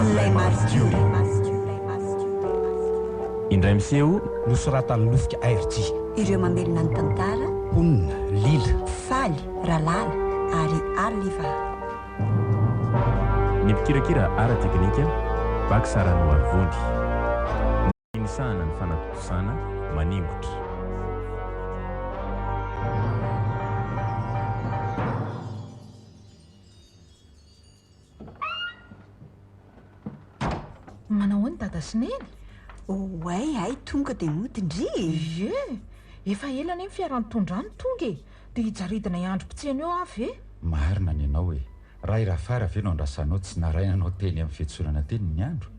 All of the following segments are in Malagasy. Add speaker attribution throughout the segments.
Speaker 1: Ilay maritiora.
Speaker 2: Indray miseho.
Speaker 3: Nosoratan'i Lofika RJ.
Speaker 4: Ireo mamelona ny tantara.
Speaker 3: Mponina, Lila.
Speaker 4: Faly, Ralala ary Arliva.
Speaker 2: Ny mpikirakira ara-teknika, Bax Ranoarivony. Ny misahana ny fanatontosana, Maningotra.
Speaker 5: Manao ahoana dada sy neny?
Speaker 4: Oay hay tonga dia mody ndry e!
Speaker 5: Ie! Efa ela anie ny fiara nitondra ahy no tonga e! Dia hijaridina hiandry mpitsena eo aho ve?
Speaker 6: Marina ny anao e! Raha i Rafara ve no andrasanao tsy narahinanao teny amin'ny fiantsonana teny ny andro?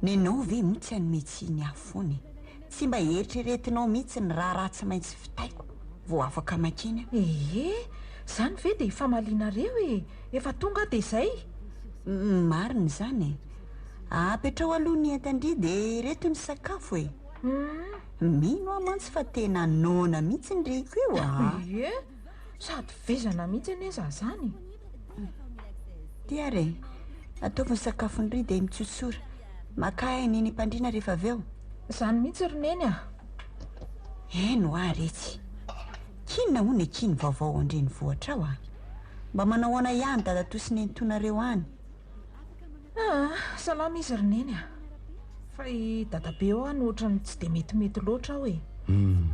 Speaker 4: Nenao ve moa tsy hanome tsiny ahy foana e! Tsy mba eritreretinao mihitsy ny raharaha tsy maintsy vitaiko vao afaka makeny aho.
Speaker 5: Ee, izany ve dia ifamalianareo e! Efa tonga aho dia izay!
Speaker 4: Marina izany e! Apetrao aloha ny entan-dry dia ireto ny sakafo e! Mino aho mantsy fa tena noana mihitsy ny riko io a!
Speaker 5: Ie! Sady vizana mihitsy anie za zany e!
Speaker 4: Ty ary e! Ataovy ny sakafon'ny ry dia mitsotsora. Makà aina eny am-pandriana rehefa avy eo.
Speaker 5: Izany mihitsy ry Neny a!
Speaker 4: Heno aho retsy. K'inona hono akia ny vaovao ao an-drenivohitra ao a? Mba manao ahoana ihany dadatoa sy nenitoanareo any?
Speaker 5: Aa, salama izy ry Neny a! Fa i dadabe ao any ohatran'ny tsy dia metimety loatra ao e!
Speaker 6: Hum,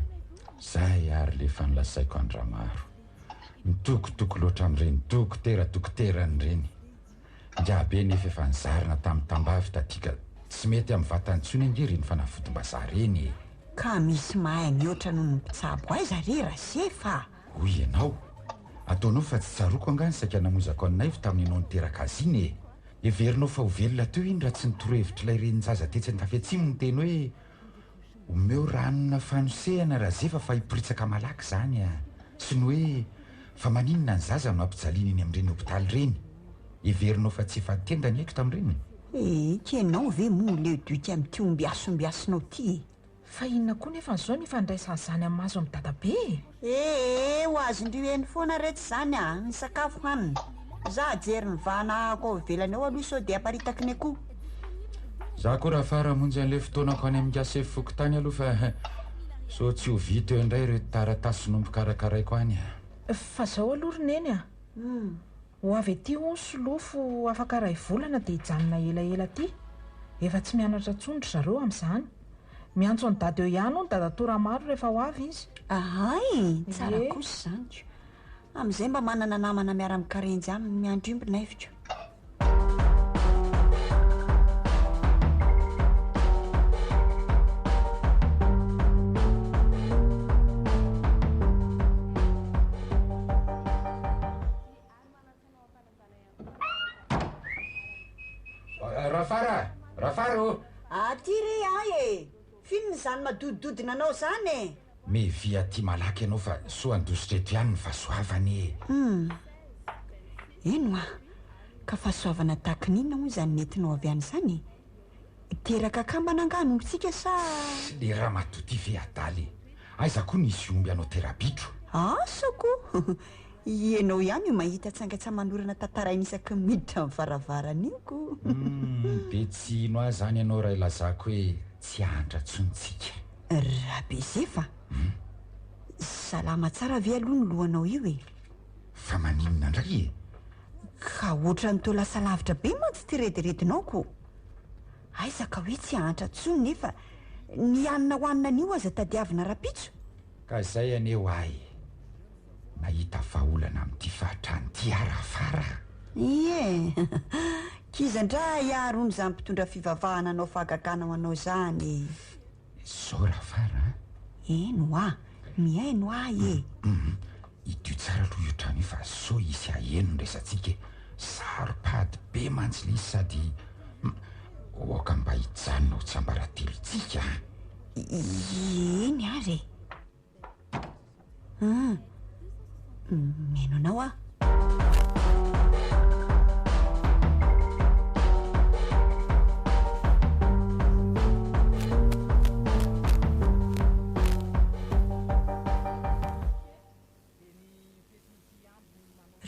Speaker 6: zay ary le efa nolazaiko an-dRamaro. Mitokotoko loatra amin'ireny dokotera dokoterany ireny. Ingahy be nefa efa nizarina tamin'ny tambavy taty ka tsy mety amin'ny vatany intsony ange ireny fanafodim-bazaha ireny e!
Speaker 4: Ka misy mahay mihoatra noho ny mpitsabo aiza re Razefa a!
Speaker 6: Hoy ianao. Ataonao fa tsy tsaroako angaha ny saika namoizako an'i Naivo tamin'ianao niteraka azy iny e! Heverinao fa ho velona teo iny raha tsy ny torohevitr'ilay renin-jaza tetsy Antafiatsimo niteny hoe omeo ranona fanosehana Razefa fa hiporitsaka malaky izany a! Sy ny hoe fa maninona ny zaza no ampijaliana eny amin'ireny hopitaly ireny? Heverinao fa tsy efa tenda ny aiko tamin'ireny?
Speaker 4: Eky ianao ve moa leo duika amin'ity ombiasombiasinao ity e!
Speaker 5: Fa inona koa nefa zao ny ifandraisan'izany amin'ny maso amin'i dadabe e?
Speaker 4: Ee, ho azon-dry eny foana retsy izany a! Ny sakafo hanina. Za hajery ny vahana ahako ao ivelany ao aloha sao dia aparitaky ny akoho.
Speaker 6: Za koa Rafara hamonjy an'ilay fotoanako any amin'ingahy sefo fokontany aloha fa sao tsy ho vita eo indray ireo taratasin'omby karakaraiko any a!
Speaker 5: Fa zao aloha ry Neny a! Ho avy aty hono Solofo afaka iray volana dia hijanona elaela aty. Efa tsy mianatra intsony ry zareo amin'izany. Miantso an'i Dada eo ihany hono Dadatoa Ramaro rehefa ho avy izy.
Speaker 4: Ahay! Tsara
Speaker 5: Ie.
Speaker 4: kosa izany ko. Amin'izay mba manana namana miara-mikarenjy aminy miandry omby Naiviko.
Speaker 6: Rafara! Rafara ô!
Speaker 4: Aty re ahy e! F'inona izany madodidodina anao izany e?
Speaker 6: Mevia aty malaky ianao fa soa handositra eto ihany ny fahasoavana e!
Speaker 4: Hum. Eny hoa! Ka fahasoavana tahaka ny inona moa izany nentinao avy any izany e? Teraka kambana angaha ny ombintsika sa.
Speaker 6: Tssy le ramatoa ty ve adala e! Aiza koa nisy omby hanao tera-bitro?
Speaker 4: Asa ko! Ianao ihany io mahita tsangatsaman'orana tantaraina isaky ny miditra ny varavarana io ko!
Speaker 6: Humm de tsy hino ahy zany ianao raha ilazako hoe tsy hahantra tsony tsika.
Speaker 4: Rabezefa a! Salama tsara ve aloha ny lohanao io e?
Speaker 6: Fa maninona indray e?
Speaker 4: Ka ohatran'ny toa lasa lavitra be mantsy ity rediredinao ko! Aiza ka hoe tsy hahantra tsony nefa ny hanina hohanina anio aza tadiavina rapitso?
Speaker 6: Ka izay anie ho ahy e! Nahita vahaolana amin'ity fahatrany ity aho Rafara a!
Speaker 4: Ie! K'iza ndray ary hono izany mpitondra fivavahana hanao fahagagana ho anao izany e!
Speaker 6: Zao Rafara a!
Speaker 4: Eny hoa! Mihaino ahy e!
Speaker 6: Hum! Idio tsara aloha io trano io fa sao hisy haheno ny resatsika e! Saro-pady be mantsy ilay izy sady hum! Aoka mba hijanona ho tsiambaratelontsika a!
Speaker 4: Eny ary e! Hum! Mihaino anao aho.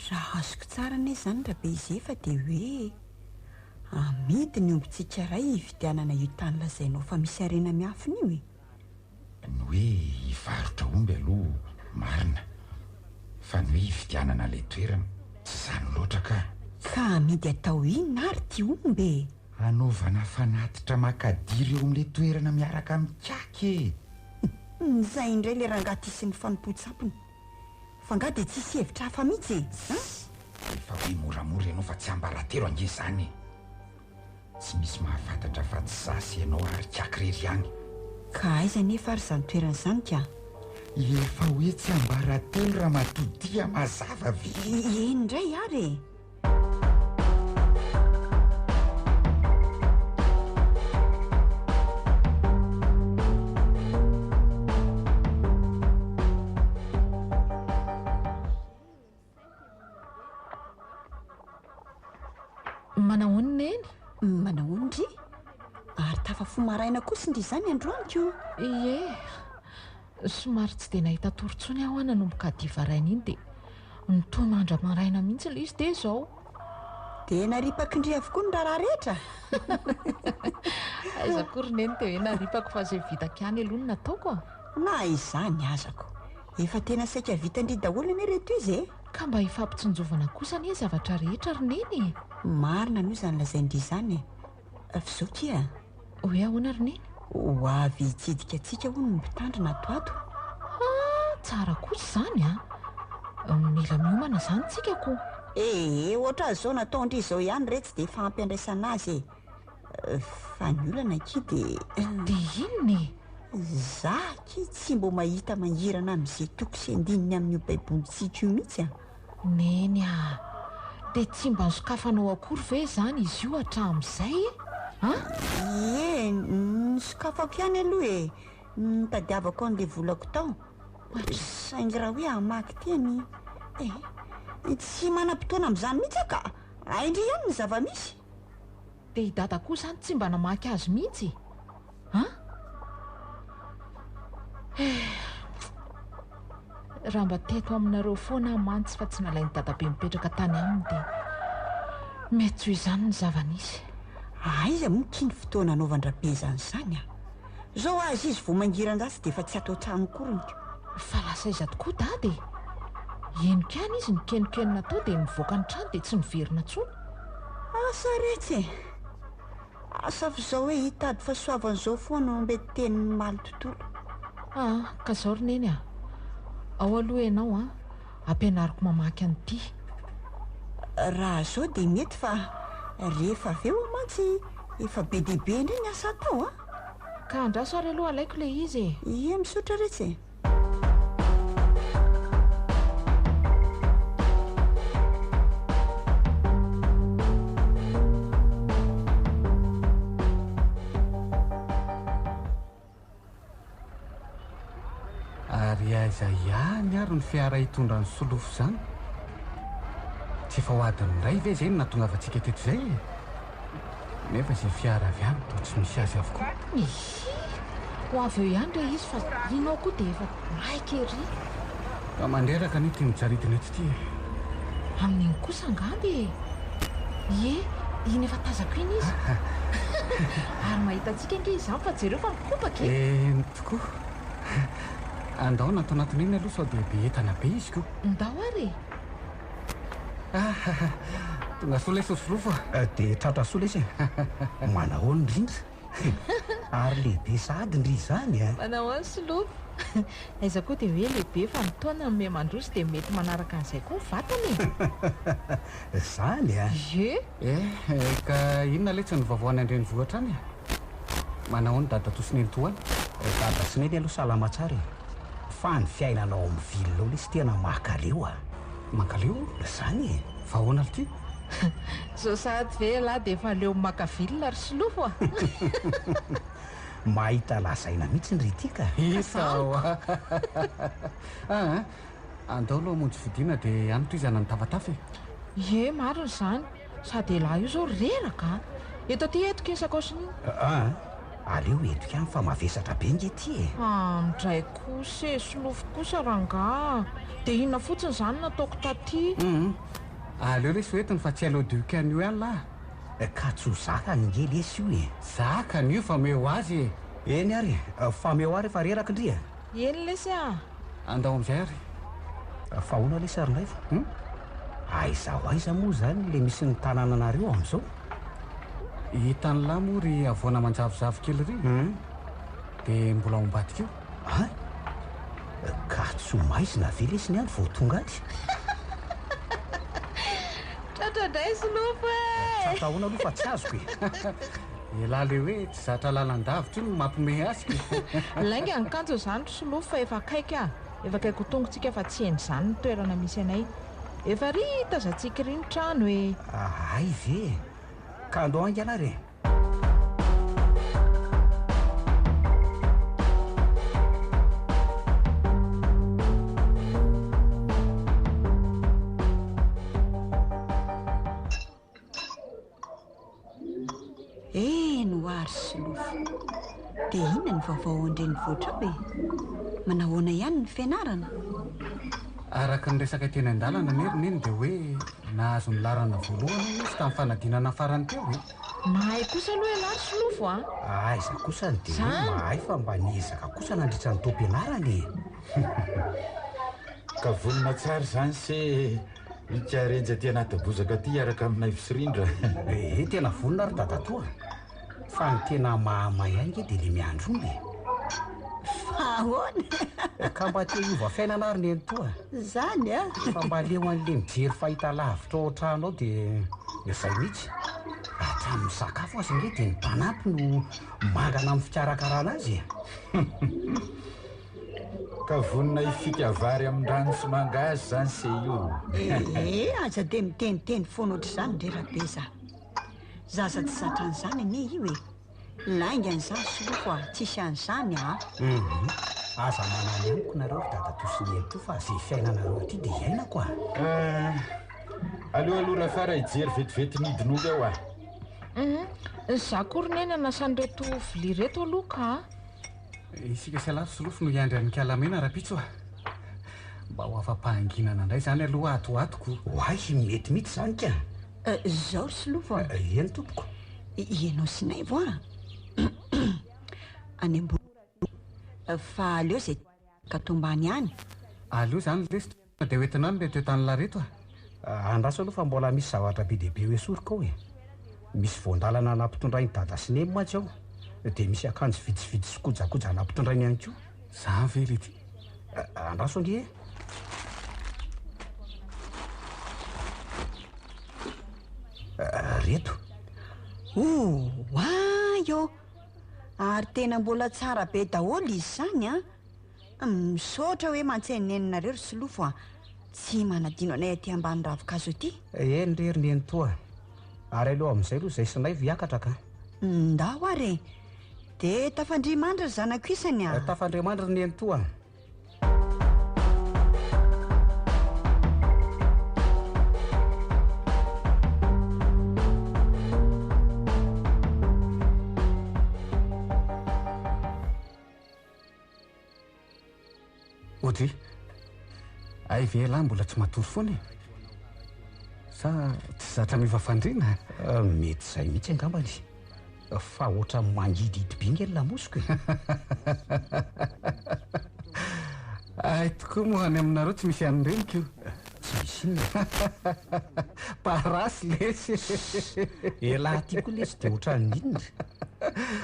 Speaker 4: Raha azoko tsara anie izany Rabezefa dia hoe. Amidy ny ombintsika iray hividianana io tany lazainao fa misy harena miafina io e.
Speaker 6: Ny hoe hivarotra omby aloha marina fa ny hoe hividianana ilay toerana tsy izany loatra ka.
Speaker 4: Ka amidy atao inona ary ity omby e?
Speaker 6: Hanaovana fanatitra makadiry eo amin'ilay toerana miaraka amin'ny kiaka e!
Speaker 4: Izay indray ilay rangahy ity sy ny fanompoan-tsampiny. Fa angaha dia tsisy hevitra hafa mihitsy e?
Speaker 6: Tssy! Efa hoe moramora ianao fa tsy ambaratelo ange izany e! Tsy misy mahafantatra fa tsy za sy ianao ary ikaky irery ihany.
Speaker 4: Ka aiza anefa ary izany toerana izany ka?
Speaker 6: Efa hoe tsy ambaratelo ramatoa dia mazava ve?
Speaker 4: Eny indray ary e!
Speaker 5: Manahoana Neny?
Speaker 4: Manahoana ndry? Ary tafafoha maraina kosa ndry izany androany ko?
Speaker 5: Ie, somary tsy dia nahita tory intsony aho nanomboka hadiva raina iny dia nitohy mandra-maraina mihitsy ilay izy dia izao.
Speaker 4: Dia naripak'i ndry avokoa ny raharaha rehetra?
Speaker 5: Aiza akory Neny dia hoe naripako fa izay vitako ihany aloha no nataoko a!
Speaker 4: Na izany aza ko! Efa tena saika vitan-dry daholo anie ireto izy e!
Speaker 5: Ka mba hifampitsinjovana kosa anie ny zavatra rehetra ry Neny e!
Speaker 4: Marina aloha izany lazain-dry izany e! F'izao kia!
Speaker 5: Hoe ahoana ry Neny?
Speaker 4: Ho avy hitsidika antsika hono ny mpitandrina ato ato.
Speaker 5: Ah! Tsara kosa izany an! Mila miomana izany tsika ko!
Speaker 4: Ee, ohatran'izao nataon-dry izao ihany re tsy dia efa ampy andraisana azy e! Fa ny olana akia dia.
Speaker 5: Dia inona e?
Speaker 4: Za akia tsy mbo mahita mangirana amin'izay toko sy andininy amin'io baibolintsika io mihitsy an!
Speaker 5: Neny a! Dia tsy mba nosokafanao akory ve izany izy io hatramin'izay e? An?
Speaker 4: Ie, nosokafako ihany aloha e! Nitadiavako an'ilay volako tao. Saingy raha hoe hamaky teny e! Tsy manam-potoana amin'izany mihitsy aho ka! Hain-dry ihany ny zava-misy.
Speaker 5: Dia i Dada koa izany tsy mba namaky azy mihitsy e? An? Eh! Raha mba teto aminareo foana aho mantsy fa tsy nalain'i Dadabe mipetraka tany aminy dia mety tsy ho izany ny zava-nisy.
Speaker 4: Aiza moa ity ny fotoana anaovan-dRabe izany izany a! Izao aza izy vao mangiran-dratsy dia efa tsy ato an-trano akory ny.
Speaker 5: Fa lasa aiza tokoa Dada e? Henoko ihany izy nikenokenona tao dia nivoaka ny trano dia tsy niverina intsony.
Speaker 4: Asa retsy e! Asa f'izao hoe hitady fahasoavana izao foana no mety tenin'ny maly tontolo.
Speaker 5: Ah, ka zao ry Neny a! Ao aloha ianao an, ampianariko mamaky an'ity.
Speaker 4: Raha zao dia mety fa rehefa avy eo mantsy efa be dia be indray ny asa atao an!
Speaker 5: Ka andraso ary aloha alaiko ilay izy e!
Speaker 4: Ie, misaotra retsy e!
Speaker 3: Ary aiza ihany ary ny fiara hitondra an'i Solofo izany? Tsy efa ho adiny iray ve izay no nahatongavantsika teto izay e? Nefa izay fiara avy any toa tsy misy azy avokoa.
Speaker 5: Ihi! Ho avy eo ihany re izy fa iny aho koa dia efa maika ery.
Speaker 3: Ka mandreraka anie ity mijaridina eto ity e.
Speaker 5: Amin'iny kosa angamba e! Ie, iny efa tazako iny izy. Ary mahita antsika ange izany fa jereo fa mikopaka e!
Speaker 3: Eny tokoa. Andao na ato anatin'iny aloha sao dia be entana be izy ko.
Speaker 5: Ndao ary e!
Speaker 3: Tonga soa lesy ry Solofo a!
Speaker 1: Dia tratra soa lesy e! Manahoana indrindra? Ary lehibe sahady ndry izany a!
Speaker 5: Manahoana Solofo? Aiza koa dia hoe lehibe fa ny taona no miha mandroso dia mety manaraka an'izay koa ny vatana
Speaker 1: e! Izany a!
Speaker 5: Ie!
Speaker 3: Eh, ka inona letsy ny vaovao any an-drenivohitra any e? Manahoana dadatoa sy nenitoa any?
Speaker 1: Dada sy neny aloha salama tsara e! Fa ny fiainana ao amin'ny ville ao lesy tena makaleo a!
Speaker 3: Mankaleo?
Speaker 1: Zany e!
Speaker 3: Fa ahoana lty?
Speaker 5: Zao sahady ve ialahy dia efa leo maka ville ry Solofo a!
Speaker 1: Mahita lazaina mihitsy ndry ity ka!
Speaker 3: Hita hoa! Aa! Andao aloha hamonjy fodiana dia any tohizana ny tafatafa e!
Speaker 5: Ie, marina izany! Sady elah io zao reraka a! Eto aty entiko iny sakaosiny iny.
Speaker 1: Aa! Aleo entiko ihany fa mavesatra be nge ty e!
Speaker 5: Amdray kosa e! Solofo kosa rangaha! Dia inona fotsiny izany no nataoko taty?
Speaker 3: Hum! Aleo lesy ho entiny fa tsy aleo duc an'io ihany lah!
Speaker 1: Ka tsy ho zakany nge lesy io e!
Speaker 3: Zakany io fa omeo azy e!
Speaker 1: Eny ary e, fa omeo ahy rehefa reraka ndry e!
Speaker 5: Eny lesy a!
Speaker 3: Andao amin'izay ary.
Speaker 1: Fa ahoana lesy ry Naivo? Hum? Aiza ho aiza moa izany le misy ny tanànanareo amin'izao?
Speaker 3: Hitan'lah moa ry havoana manjavozavo kely ry?
Speaker 1: Hum?
Speaker 3: Dia mbola ao ambadika io.
Speaker 1: An? Ka tsy ho maizina ve lesy ny andro vao tonga aty?
Speaker 5: Tratra indray Solofo e!
Speaker 1: Tratra ahoana aloha fa tsy azoko e!
Speaker 3: Elah le hoe tsy zatra lalan-davitra io no mampiomehy azy ko!
Speaker 5: Lainga ny kanjo izany ry Solofo fa efa akaiky ah! Efa akaiky ho tonga tsika fa tsy eny izany ny toerana misy anay. Efa ry tazantsika ry ny trano e!
Speaker 1: Hay ve e! Ka andao haingana ary e!
Speaker 4: Eny ho ary Solofo. Dia inona ny vaovao ao an-drenivohitra ao e? Manahoana ihany ny fianarana?
Speaker 3: Araka ny resaka teny an-dalana anie ry Neny dia hoe nahazo ny laharana voalohany hono izy tamin'ny fanadinana farany teo e!
Speaker 5: Mahay kosa aloha ialahy ry Solofo a!
Speaker 1: Aiza kosa ny dia hoe mahay fa mba niezaka kosa nandritra ny taom-pianarana e!
Speaker 6: Ka vonona tsara izany se Ika renjy aty anaty bozaka aty hiaraka amin'i Naivo sy Rindra.
Speaker 1: Ee, tena vonona ry dadatoa. Fa ny tena mahamay ahy nge dia le miandry omby e.
Speaker 4: Fa ahoana?
Speaker 1: Ka mba te hiova fiainana ary nenitoa.
Speaker 4: Zany a!
Speaker 1: Fa mba leo an'le mijery fahitalavitra ao an-trano ao dia izay mihitsy. Hatramin'ny sakafo aza nge dia ny mpanampy no mangana amin'ny fikarakarana azy e.
Speaker 6: Ka vonona hifika vary amin-drano sy mangahazo izany se io.
Speaker 4: Ee, aza dia miteniteny foana ohatr'izany ry Rabeza. Zaza tsy zatra an'izany anie io e. Lainga an'izany Solofo a, tsisy an'izany a.
Speaker 1: Hum, aza manany amiko nareo ry dadatoa sy nenitoa fa ze fiainanareo aty dia iainako a.
Speaker 6: Ah, aleo aloha Rafara hijery vetivety ny hidin'omby aho a.
Speaker 5: Hum, za koa ry neny hanasa an'ireto vilia ireto aloha ka.
Speaker 3: Isika sy ialahy ry Solofo no hiandry an'i Ikalamena rahampitso a! Mba ho afa-pahanginana indray izany aloha ato ho ato ko!
Speaker 1: Oay, mety mihitsy izany ka!
Speaker 4: Izao ry Solofo a!
Speaker 1: Eny tompoko.
Speaker 4: Ianao sy Naivo a! Any ambony fa aleo izay ka tombany any.
Speaker 3: Aleo izany lesy Tonga dia hoentina any ireto entan'lah ireto a!
Speaker 1: Andraso aloha fa mbola misy zavatra be dia be ho esoriko ao e! Misy voan-dalana nampitondrain'i Dada sy Neny mantsy ao, dia misy akanjo vitsivitsy sy kojakoja nampitondrainy ihany koa.
Speaker 3: Izany ve ilay ity?
Speaker 1: Andraso ange e! Reto.
Speaker 4: Oay ô! Ary tena mbola tsara be daholo izy izany an! Misaotra hoe mantsy neninareo ry Solofo a! Tsy manadino anay aty ambany ravin-kazo aty.
Speaker 1: Eny re ry nenitoa a! Ary aleo amin'izay aloha izay sy Naivo hiakatra ka!
Speaker 4: Ndao ary e! Dia tafandria mandry ry zanako isany a!
Speaker 1: Tafandria mandry ry nenitoa a!
Speaker 3: Audrey, hay ve ialahy mbola tsy matory foana e? Sa tsy zatra miova fandriana?
Speaker 1: Eh, mety izay mihitsy angambany. Fa ohatran'ny mangidihidy be nge ny lamosiko e.
Speaker 3: Hay tokoa moa any aminareo tsy misy an'ireny ko.
Speaker 1: Tsy misy inona.
Speaker 3: Parasy lesy
Speaker 1: e. Elah aty koa lesy dia ohatran'ny inona?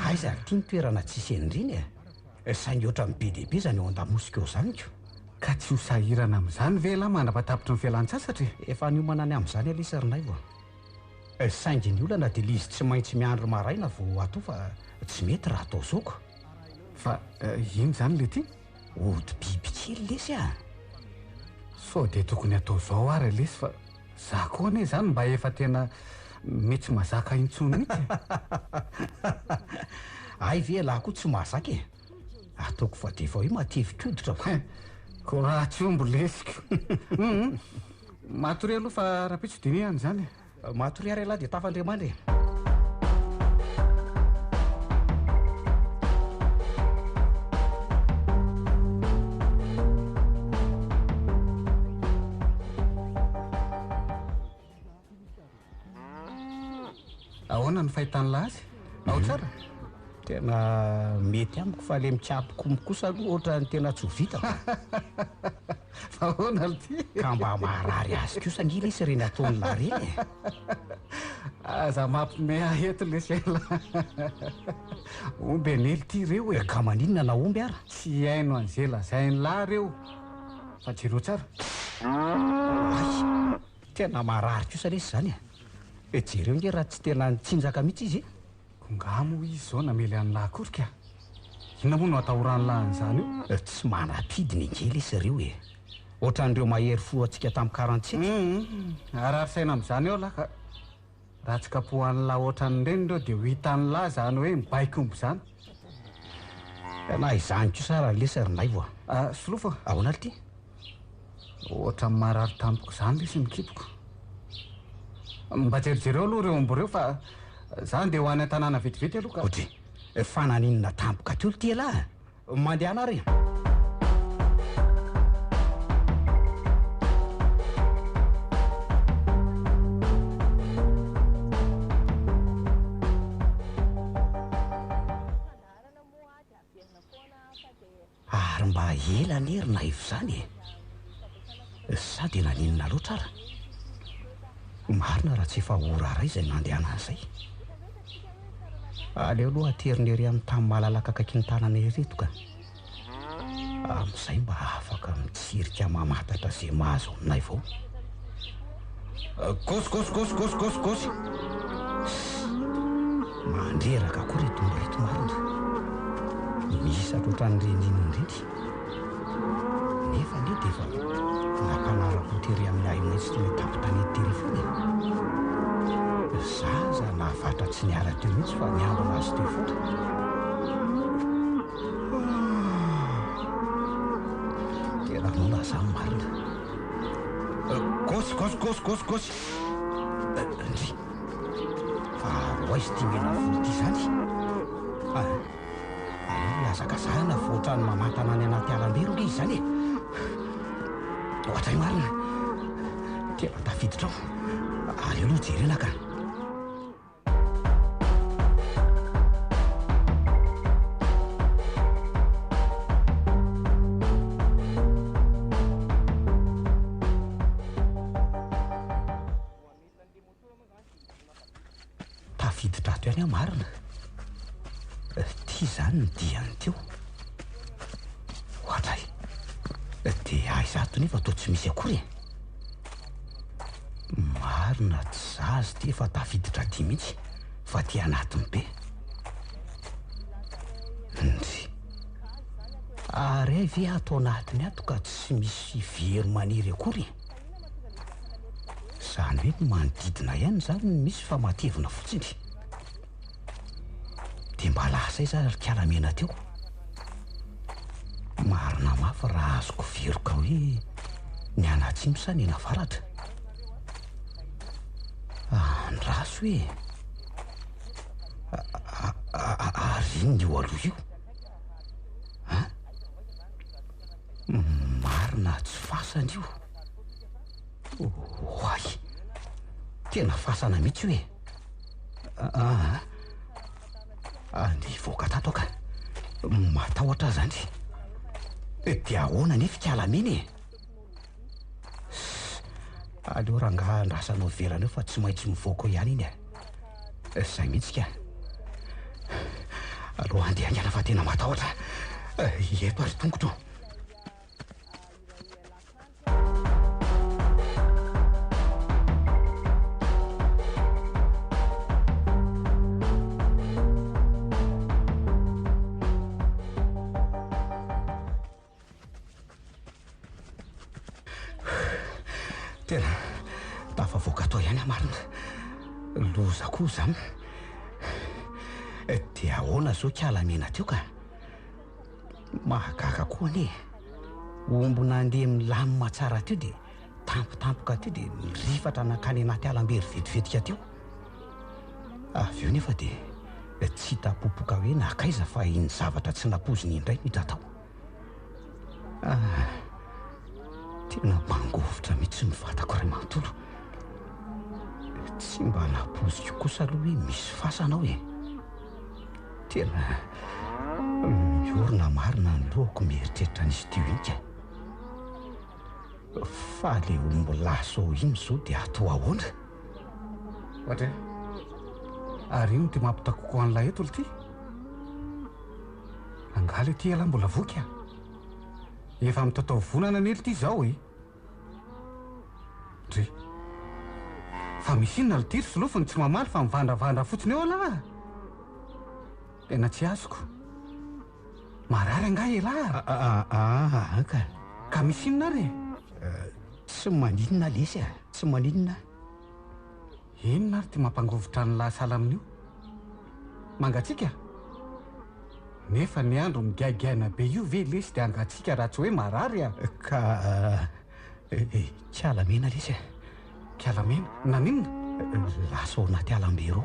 Speaker 1: Aiza ary ity ny toerana tsisy an'ireny e? Saingy ohatran'ny be dia be izany ao an-damosiko ao izany ko.
Speaker 3: Ka tsy ho sahirana amin'izany ve elah mandra-patapitry ny fialan-tsasatra e?
Speaker 1: Efa niomana ny amin'izany aloha ry Naivo a. Saingy ny olana dia ilay izy tsy maintsy miandry maraina vao atao fa tsy mety raha atao zao ko.
Speaker 3: Fa ino izany ilay ity?
Speaker 1: Ody biby kely lesy a!
Speaker 3: Sao dia tokony atao zao ary lesy fa za koa anie zany mba efa tena mety tsy mazaka intsony mihitsy e!
Speaker 1: Hay ve ialahy koa tsy mahazaka e! Ataoko fa dia efa hoe matevin-koditra ko!
Speaker 3: Ko raha tsy omby lesy ko! Hum! Matoria aloha fa rahampitso dinihana izany e!
Speaker 1: Matoria ary ialahy dia tafandriamandry e!
Speaker 3: Ahoana ny fahitan'lah azy? Ao tsara?
Speaker 1: Tena mety amiko fa le mikapoko omby kosa aloha ohatran'ny tena tsy ho vitako.
Speaker 3: Fa ahoana lty?
Speaker 1: Ka mba maharary azy kosa ange lesy ireny ataon'lah ireny e!
Speaker 3: Aza mampime ahy eto lesy elah. Omby anie lty ireo e!
Speaker 1: Ka maninona na omby ara?
Speaker 3: Tsy haino an'ze lazain'lah reo fa jereo tsara.
Speaker 1: Oay! Tena marary kosa lesy izany e! Jereo nge raha tsy tena nitsinjaka mihitsy izy e!
Speaker 3: Ko nga moa izy izao namely an'lah akory ka! Inona moa no atahoran'lah an'izany io?
Speaker 1: Tsy manam-pidiny ange lesy ireo e! Ohatran'ireo mahery fo antsika tamin'ny quarante-sept.
Speaker 3: Hum! Harary saina amin'izany eo lah ka! Raha tsy kapohan'lah ohatran'ireny ireo dia ho hitan'lah izany hoe mibaiko omby izany.
Speaker 1: Na izany kosa ara lesy ry Naivo a!
Speaker 3: Ah, Solofo a!
Speaker 1: Ahoana ry ty?
Speaker 3: Ohatran'ny marary tampoka izany lesy ny kiboko. Mba jerijereo aloha ireo omby ireo fa za andeha ho any an-tanàna vetivety aloha ka.
Speaker 1: Odry, fa naninona tampoka teo ity ialahy a? Mandehana ary e! Ary mba ela anie ry Naivo izany e! Sa dia naninona loatra ara? Marina raha tsy efa ora iray izay nandehanany izay. Aleo aloha aterina ery amin'ny tany malalaka akaikin'ny tanana ery eto ka. Amin'izay mba afaka mitsirika mamantatra izay mahazo an'i Naivo ao. Gosy, gosy, gosy, gosy, gosy, gosy! Mandreraka koa ireto omby ireto marina. Mihisatra ohatran'ireny inona ireny. Nefa anie dia efa nampanara-po tery amin'ny ahi-maitso teny an-tampon-tanety tery foana e. Zaza nahavatra tsy niala teo mihitsy fa niambina azy teo foana. Tena noana izany marina. Gosy, gosy, gosy, gosy, gosy. Ndry. Fa ary ho aiza ity mena volo ity izany? Ah, aleo hihazakazahana fa ohatran'ny mamantana any anaty alam-bery ange izy izany e! Ohatray marina! Tena tafiditra ao. Aleo aloha jerena ka. Tafiditra ato ihany aho marina. Ity izany ny diany teo. Ohatray. Dia aiza ato nefa toa tsy misy akory e. Marina tsy zaza ity efa tafiditra aty mihitsy fa aty anatiny be. Ndry. Ary hay ve ato anatiny ato ka tsy misy very maniry akory e. Izany hoe ny manodidina ihany izany no misy fa matevina fotsiny. Dia mba lasa aiza ary ry Kalamena teo? Marina mafy raha azoko veroka hoe nianatsimo sa nianavaratra? Andraso e! Ary inona io aloha io? An? Marina tsy fasana io. Oay! Tena fasana mihitsy io e! Aa! Andeha hivoaka tato aho ka! Matahotra aho zany. Dia ahoana anefa ikalamena e? Aleo rangahy andrasanao ivelany eo fa tsy maintsy mivoaka eo ihany iny e! Izay mihitsy ka! Aleo handeha haingana fa tena matahotra. Eto ary tongotro. Tena tafavoaka tao ihany aho marina. Loza koa izany. Dia ahoana izao kiala mena teo ka? Mahagaga koa anie e. Omby nandeha milamina tsara teo dia tampotampoka teo dia nirifatra nankany anaty alam-bery vetivetika teo. Avy eo nefa dia tsy hita popoka hoe nankaiza fa iny zavatra tsy nampoiziny indray no hita tao. Ah, tena mangovitra mihitsy ny vatako iray manontolo. Tsy mba nampoiziko kosa aloha hoe misy fasana ao e. Tena miorina marina ny lohako mieritreritra an'izy ity iny ka. Fa le omby lasa ao iny izao dia atao ahoana?
Speaker 3: Ohatra e! Ary inona ity mampitakoko an'ilay eto lty? Angaha le ty ialahy mbola voky a! Efa mitatao volana anie lty izao e! Ndry! Fa misy inona lty ry Solofo no tsy mamaly fa mivandravandra fotsiny eo ialahy a! Tena tsy azoko. Marary angaha elah?
Speaker 1: Aa ka.
Speaker 3: Ka misy inona ary e?
Speaker 1: Tsy maninona lesy a, tsy maninona.
Speaker 3: Inona ary ty mampangovitra an'lah sahala amin'io? Mangatsiaka? Nefa ny andro migaigana be io ve lesy dia hangatsiaka raha tsy hoe marary a?
Speaker 1: Ka Kialamena lesy a!
Speaker 3: Kialamena? Naninona?
Speaker 1: Lasa ao anaty alam-be reo.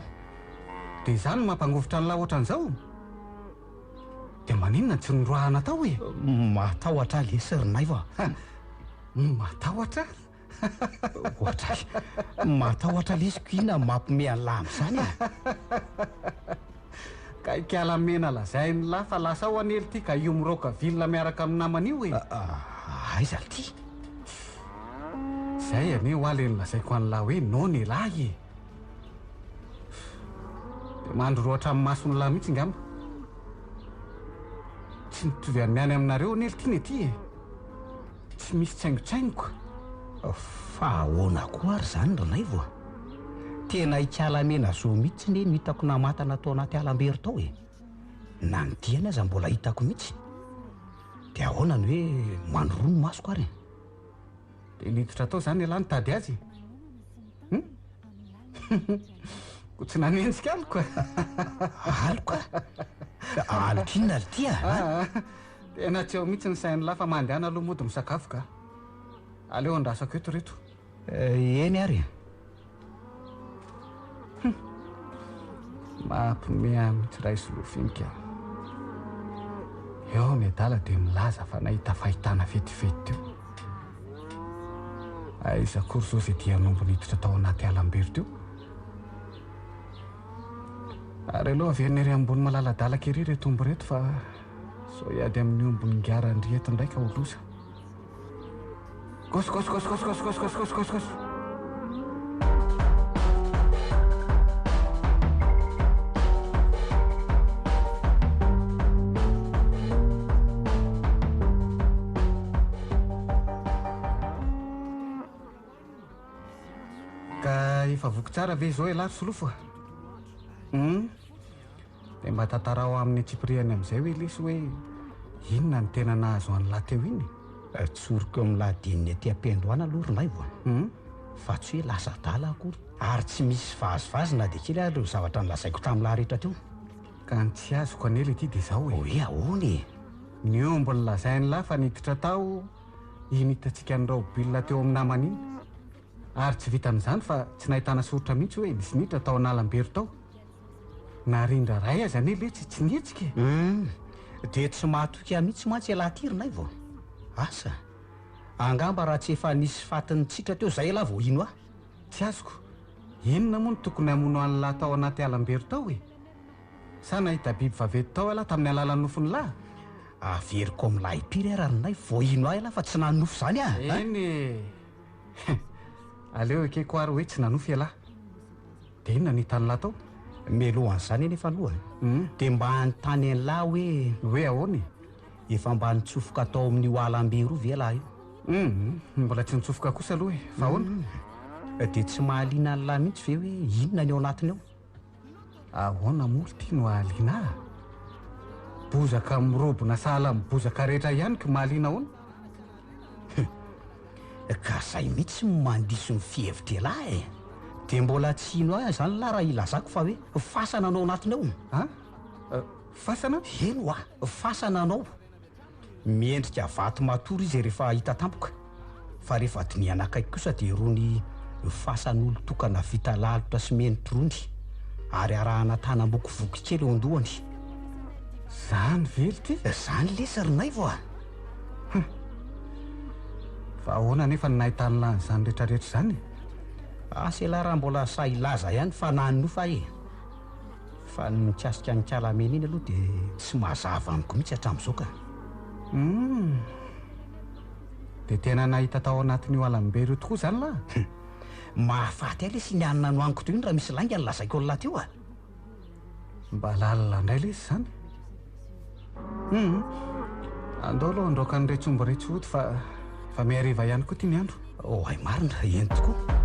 Speaker 3: Dia izany no mampangovitra an'lah ohatran'izao? Dia maninona no tsy noroahana tao e?
Speaker 1: Matahotra ahy lesy ry Naivo a!
Speaker 3: Matahotra?
Speaker 1: Ohatra ahy. Matahotra lesy ko inona mampime an'lah amin'izany a!
Speaker 3: Ka ikala mena lazain'lah fa lasa ao anie lty ka io miraoka ville miaraka amin'ny namany io e!
Speaker 1: Aiza lty?
Speaker 3: Zay anie hoa le nolazaiko an'lah hoe non elah e! Dia mandroroa hatramin'ny mason'lah mihitsy ngamba. Tsy mitovy amin'ny any aminareo anie lty ny aty e! Tsy misy tsaingotsaingoka.
Speaker 1: Fa ahoana koa ary izany ry Naivo a? Tena ikalamena zo mihitsy ne no hitako namatana tao anaty alambery tao e! Na ny diany aza mbola hitako mihitsy. Dia ahoana ny hoe mandroroa ny masoko ary e?
Speaker 3: Dia niditra tao izany ialahy nitady azy e? Hum? Koa tsy nanenjika aloka?
Speaker 1: Aloka? Aloka inona ry ty a?
Speaker 3: Tena tsy ao mihitsy ny sain'lah fa mandehana aloha mody misakafo ka. Aleo andrasako eto reto.
Speaker 1: Eny ary e.
Speaker 3: Hum. Mampime ahy mihitsy raha i Solofo iny ka. Eo ny adala dia milaza fa nahita fahitana vetivety teo. Aiza akory izao izay dian'omby niditra tao anaty alam-bery teo? Ary aleo averina ery ambony malaladalaka ery ireto omby ireto fa sao hiady amin'ny ombin'i Ingahy Randria eto indray ka ho loza. Gos gos gos gos gos gos gos gos gos gos. Ka efa voky tsara ve izao ialahy ry Solofo a? Hum? Dia mba tantarao amin'ny antsipirihany amin'izay hoe lesy hoe inona no tena nahazo an'lah teo iny
Speaker 1: e? Tsoriko eo amin'lah dininy aty am-piandohana aloha ry Naivo a!
Speaker 3: Hum?
Speaker 1: Fa tsy hoe lasa adala akory ary tsy misy vazivazy na dia kely ary ireo zavatra nolazaiko tamin'lah rehetra teo.
Speaker 3: Ka ny tsy azoko anie le ty dia izao e!
Speaker 1: Hoe ahoana e?
Speaker 3: Ny omby nolazain'lah fa niditra tao Iny hitantsika an'i Raobila teo amin'ny namany iny. Ary tsy vitan'izany fa tsy nahitana soritra mihitsy hoe nisy niditra tao Analambery tao. Na rindra iray aza anie letsy tsy nihetsika e!
Speaker 1: Hum! Dia tsy mahatoky ahy mihitsy mantsy ialahy ity ry Naivo a! Asa! Angamba raha tsy efa nisy faty nitsitra teo izay ialahy vao hino ahy.
Speaker 3: Tsy azoko. Inona moa no tokony hamono an'lah tao anaty alambery tao e? Sa nahita biby vaventy tao ialahy tamin'ny alalan'ny nofin'lah?
Speaker 1: Averiko amin'lah impiry ary ry Naivo vao hino ahy ialahy fa tsy nanonofy izany aho a!
Speaker 3: Eny e! Aleo ekeko ary hoe tsy nanofy ialahy. Dia inona no hitan'lah tao?
Speaker 1: Mialohan'izany anefa aloha dia mba hanontany an'lah hoe.
Speaker 3: Hoe ahoana e?
Speaker 1: Efa mba nitsofoka tao amin'io alambe io ve ialahy io?
Speaker 3: Hum, mbola tsy nitsofoka kosa aloha e! Fa ahoana?
Speaker 1: Dia tsy mahaliana an'lah mihitsy ve hoe inona ny ao anatiny ao?
Speaker 3: Ahoana moa ry ty no hahaliana ahy? Bozaka mirobona sahala amin'ny bozaka rehetra ihany ko mahaliana ahoana?
Speaker 1: Hum! Ka zay mihitsy no mandiso ny fihevitr'ialahy e! Dia mbola tsy hino ahy izany lah raha hilazako fa hoe fasana no ao anatiny ao?
Speaker 3: An? Fasana?
Speaker 1: Eny hoa! Fasana no ao! Miendrika vato matory izy rehefa hita tampoka, fa rehefa dinihana akaiky kosa dia irony fasan'olon-tokana vita lalotra simenitra irony, ary arahana tanam-bokivoky kely eo an-dohany.
Speaker 3: Zany ve lty?
Speaker 1: Zany lesy ry Naivo a!
Speaker 3: Hum! Fa ahoana anefa no nahitan'lah an'izany rehetrarehetra izany e?
Speaker 1: Asa ialahy raha mbola sahy hilaza ihany fa nanofa aho e! Fa ny mikasika an'i Kalamena iny aloha dia tsy mazava amiko mihitsy hatramin'izao ka.
Speaker 3: Humm. Dia tena nahita tao anatin'io alambery io tokoa izany lahy?
Speaker 1: Hum. Mahafaty ahy lesy iny hanina nohaniko teo iny raha misy lainga ny lazaiko an'lah teo a!
Speaker 3: Mba lalina indray lesy izany. Humm. Andao aloha handraoka an'iretsy omby iretsy hody fa efa mihariva ihany koa ity ny andro.
Speaker 1: Oay marina, eny tokoa.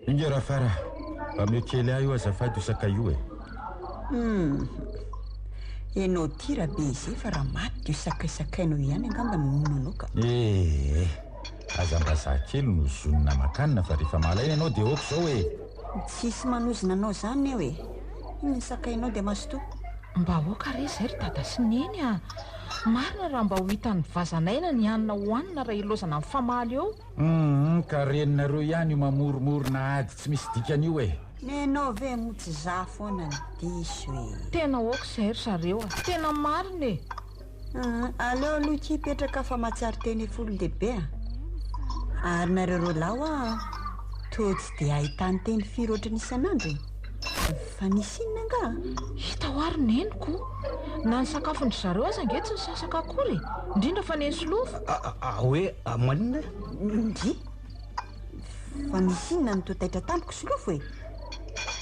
Speaker 6: Inga Rafara, mba ameo kely ahy io azafady io sakay io e.
Speaker 4: Hum. Ianao ity Rabezefa fa raha maty dia io sakaisakainao io ihany angamba no hononanao ka.
Speaker 6: Eh eh. Aza mba za kely no zonona makanina fa rehefa malaina ianao dia ok zao e.
Speaker 4: Tsisy manozona anao zany eo e. Iny ny sakainao dia mazotoa.
Speaker 5: Mba aoka re izay ry dada sy neny a! Marina raha mba ho hitan'ny vazan'aina ny hanina hohanina raha ilaozana mifamaly eo.
Speaker 6: Humm ka reninareo ihany io mamoromorona ady tsy misy dikany io e!
Speaker 4: Nenao ve moa tsy za foana no diso e!
Speaker 5: Tena ok izay ry zareo a! Tena marina e!
Speaker 4: Humm aleo aloha ity hipetraka fa mahatsiaro tena efa olon-dehibe a! Ary nareo roalahy hoa toa tsy dia ahitan-teny firy ohatran'ny isan'andro e! Fa nisy inona angaha?
Speaker 5: Hita hoa ry neniko o! Na ny sakafon-dry zareo aza ange tsy nisasaka akory e! Indrindra fa neny Solofo.
Speaker 1: Hoe maninona e?
Speaker 4: Ndry! Fa nisy inona no toa taitra tampoka Solofo e?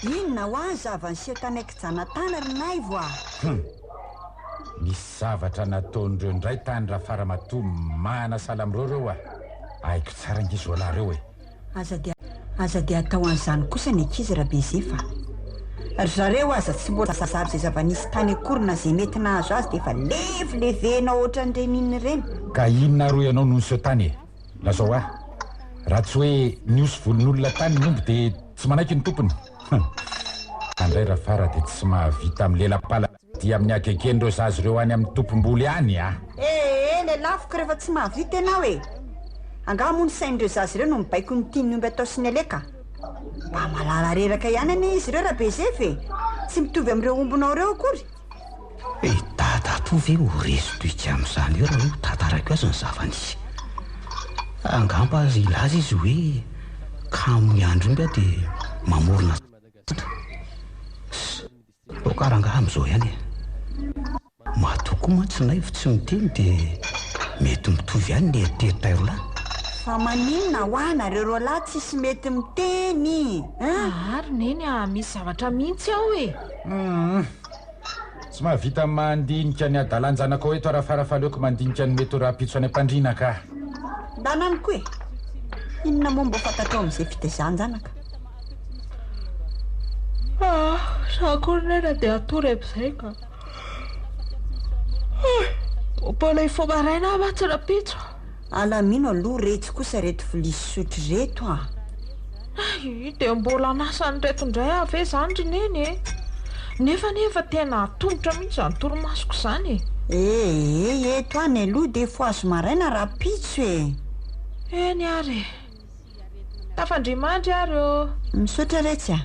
Speaker 4: Inona hoa ny zava-niseho tany Ankijanatany ry Naivo a!
Speaker 6: Hum! Nisy zavatra nataon'ireo indray tany Rafaramatoa manasala amin'ireo ireo a! Haiko tsara ange zao lahy ireo e!
Speaker 4: Aza dia aza dia atao an'izany kosa ny ankizy Rabezefa a! Ry zareo aza tsy mbola zary izay zava-nisy tany akory na izay mety nahazo azy dia efa levilevena ohatran'ireny inona ireny.
Speaker 6: Ka inona ary hoy ianao no niseho tany e? Lazao ahy. Raha tsy hoe niosy volon'olona tany ny omby dia tsy manaiky ny tompony. Hum. Andray Rafara dia tsy mahavita milela-pala dia amin'ny hagegen'ireo zaza ireo any amin'ny tompom-boly any a!
Speaker 4: Ee, lelafiko rehefa tsy mahavita ianao e! Angaha moa ny sain'ireo zaza ireo no mibaiko ny tian'ny omby atao sy ny aleka? Mba malala reraka ihany anie izy ireo Rabezefa e! Tsy mitovy amin'ireo ombinao ireo akory!
Speaker 1: I dadatoa ve ho resy tohika amin'izany eo raha hoe ho tantaraiko azy ny zava-nisy? Angamba aza hilaza izy hoe kamo miandry omby aho dia mamorona zavatra. Aoka rangaha amin'izao ihany e! Matoa koa mantsy Naivo tsy miteny dia mety mitovy ihany ny eritreritray roalahy.
Speaker 4: Fa maninona hoa nareo roalahy tsisy mety miteny
Speaker 5: hein? Ary neny a, misy zavatra mihitsy ao e!
Speaker 6: Humm. Tsy mahavita mandinika ny hadalan-janakao eto Arafara fa aleoko mandinika ny mety ho rahampitso any am-pandriana ka.
Speaker 4: Ndana any koa e! Inona moa mbo fantatrao amin'izay fitaizan-janaka?
Speaker 5: Ah, za koa ry nena dia hatory amin'izay ka. Mbola hifoha maraina aho mantsy rahampitso.
Speaker 4: Alamino aloha retsy kosa reto vilia sy sotro reto a!
Speaker 5: Hay, dia mbola hanasa an'ireto indray aho ve izany ry Neny e? Nefa anie efa tena atomotra mihitsy izany torimasoko izany e!
Speaker 4: Ee, eto any aloha dia fohazo maraina rahampitso e!
Speaker 5: Eny ary e! Tafandria-mandry ary ô!
Speaker 4: Misaotra retsy a!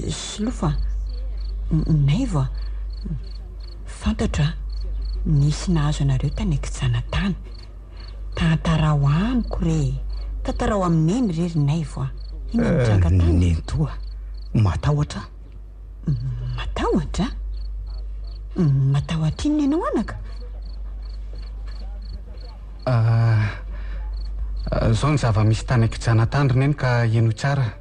Speaker 4: Solofo a! Naivo a! Fantatro a! Nisy nahazo anareo tany an-kijana tany. Tantarao amiko re e! Tantarao amin'i Neny re ry Naivo a! Inona no nitranga tany?
Speaker 1: Nenitoa, matahotra aho.
Speaker 4: Matahotra? Matahotra inona ianao anaka?
Speaker 3: Izao ny zava-misy tany an-kijana tany ry Neny ka henoy tsara.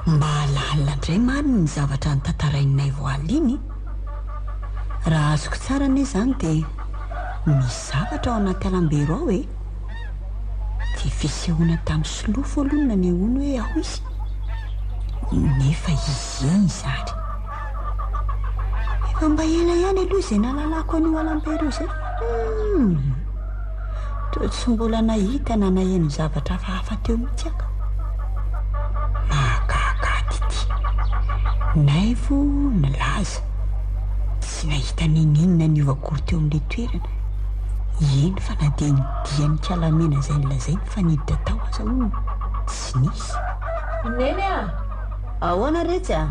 Speaker 4: Mba lalina indray marina ny zavatra notantarain'i Naivo alina iny. Raha azoko tsara anie izany dia misy zavatra ao anaty alambero ao e! Dia fisehoana tamin'i Solofo aloha no nanehoany hoe ao izy. Nefa izy iza ary? Efa mba ela ihany aloha izay nahalalako an'io alambero io izay. Humm! Toa tsy mbola nahita na naheno zavatra hafahafa teo mihitsy aho ka. Mahagaga ahy ity. Naivo nilaza, tsy nahita n'inon'inona niova akory teo amin'ilay toerana. Eny fa na dia ny dian'ny kalamena izay nolazainy fa niditra tao aza hono tsy nisy.
Speaker 5: Neny a!
Speaker 4: Ahoana retsy a?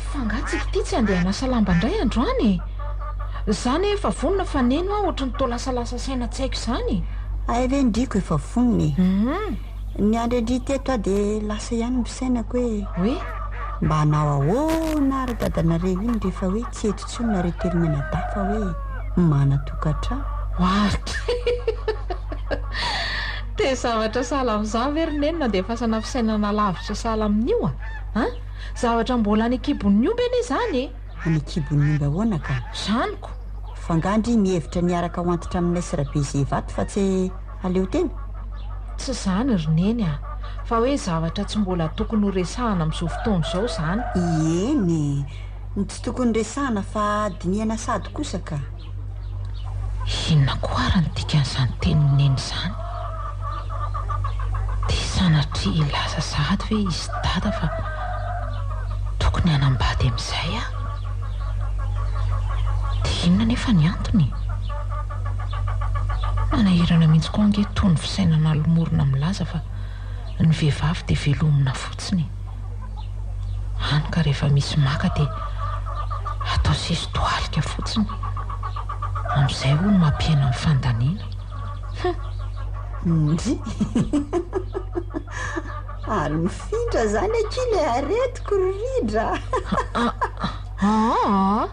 Speaker 5: Fa angaha tsika ity tsy handeha hanasa lamba indray androany e? Za anie efa vonona fa neny hoa ohatry ny toa lasalasa saina tsy haiko izany e!
Speaker 4: Hay ve ndriko efa vonona e! Niandry an-dry teto aho dia lasa ihany ny fisainako hoe.
Speaker 5: Hoe?
Speaker 4: Mba hanao ahoana ary dadanareo iny rehefa hoe tsy eto intsony nareo telo mianadahy fa hoe manan-tokantrano?
Speaker 5: Oark! Dia zavatra sahala amin'izany ve ry Neny no andefasana fisainana lavitra sahala amin'io a? An? Zavatra mbola any an-kibon'ny omby anie izany e!
Speaker 4: Any an-kibon'ny omby ahoana ka?
Speaker 5: Izany ko!
Speaker 4: Fa angaha ndry mihevitra ny hiaraka ho antitra aminay sy Rabezevato fa tsy aleo tena?
Speaker 5: Tsy izany ry Neny a! Fa hoe zavatra tsy mbola tokony ho resahana amin'izao fotoana izao izany.
Speaker 4: Eny e! Ny tsy tokony resahana fa dinihana sady kosa ka!
Speaker 5: Inona koa ary ny dikan'izany tenin'i Neny izany? Dia sanatria hilaza sahady ve izy Dada fa tokony hanambady amin'izay aho? Dia inona anefa ny antony e? Manahirana mihitsy koa ange itony fisainana lomorina milaza fa ny vehivavy dia velomina fotsiny e! Hany ka rehefa misy maka dia atao sesi-dohalika fotsiny. Amin'izay hono mampihena ny fandaniana. Hum!
Speaker 4: Ndry! Ary mifindra zany akia le aretiko ry Rindra
Speaker 5: a! Aa!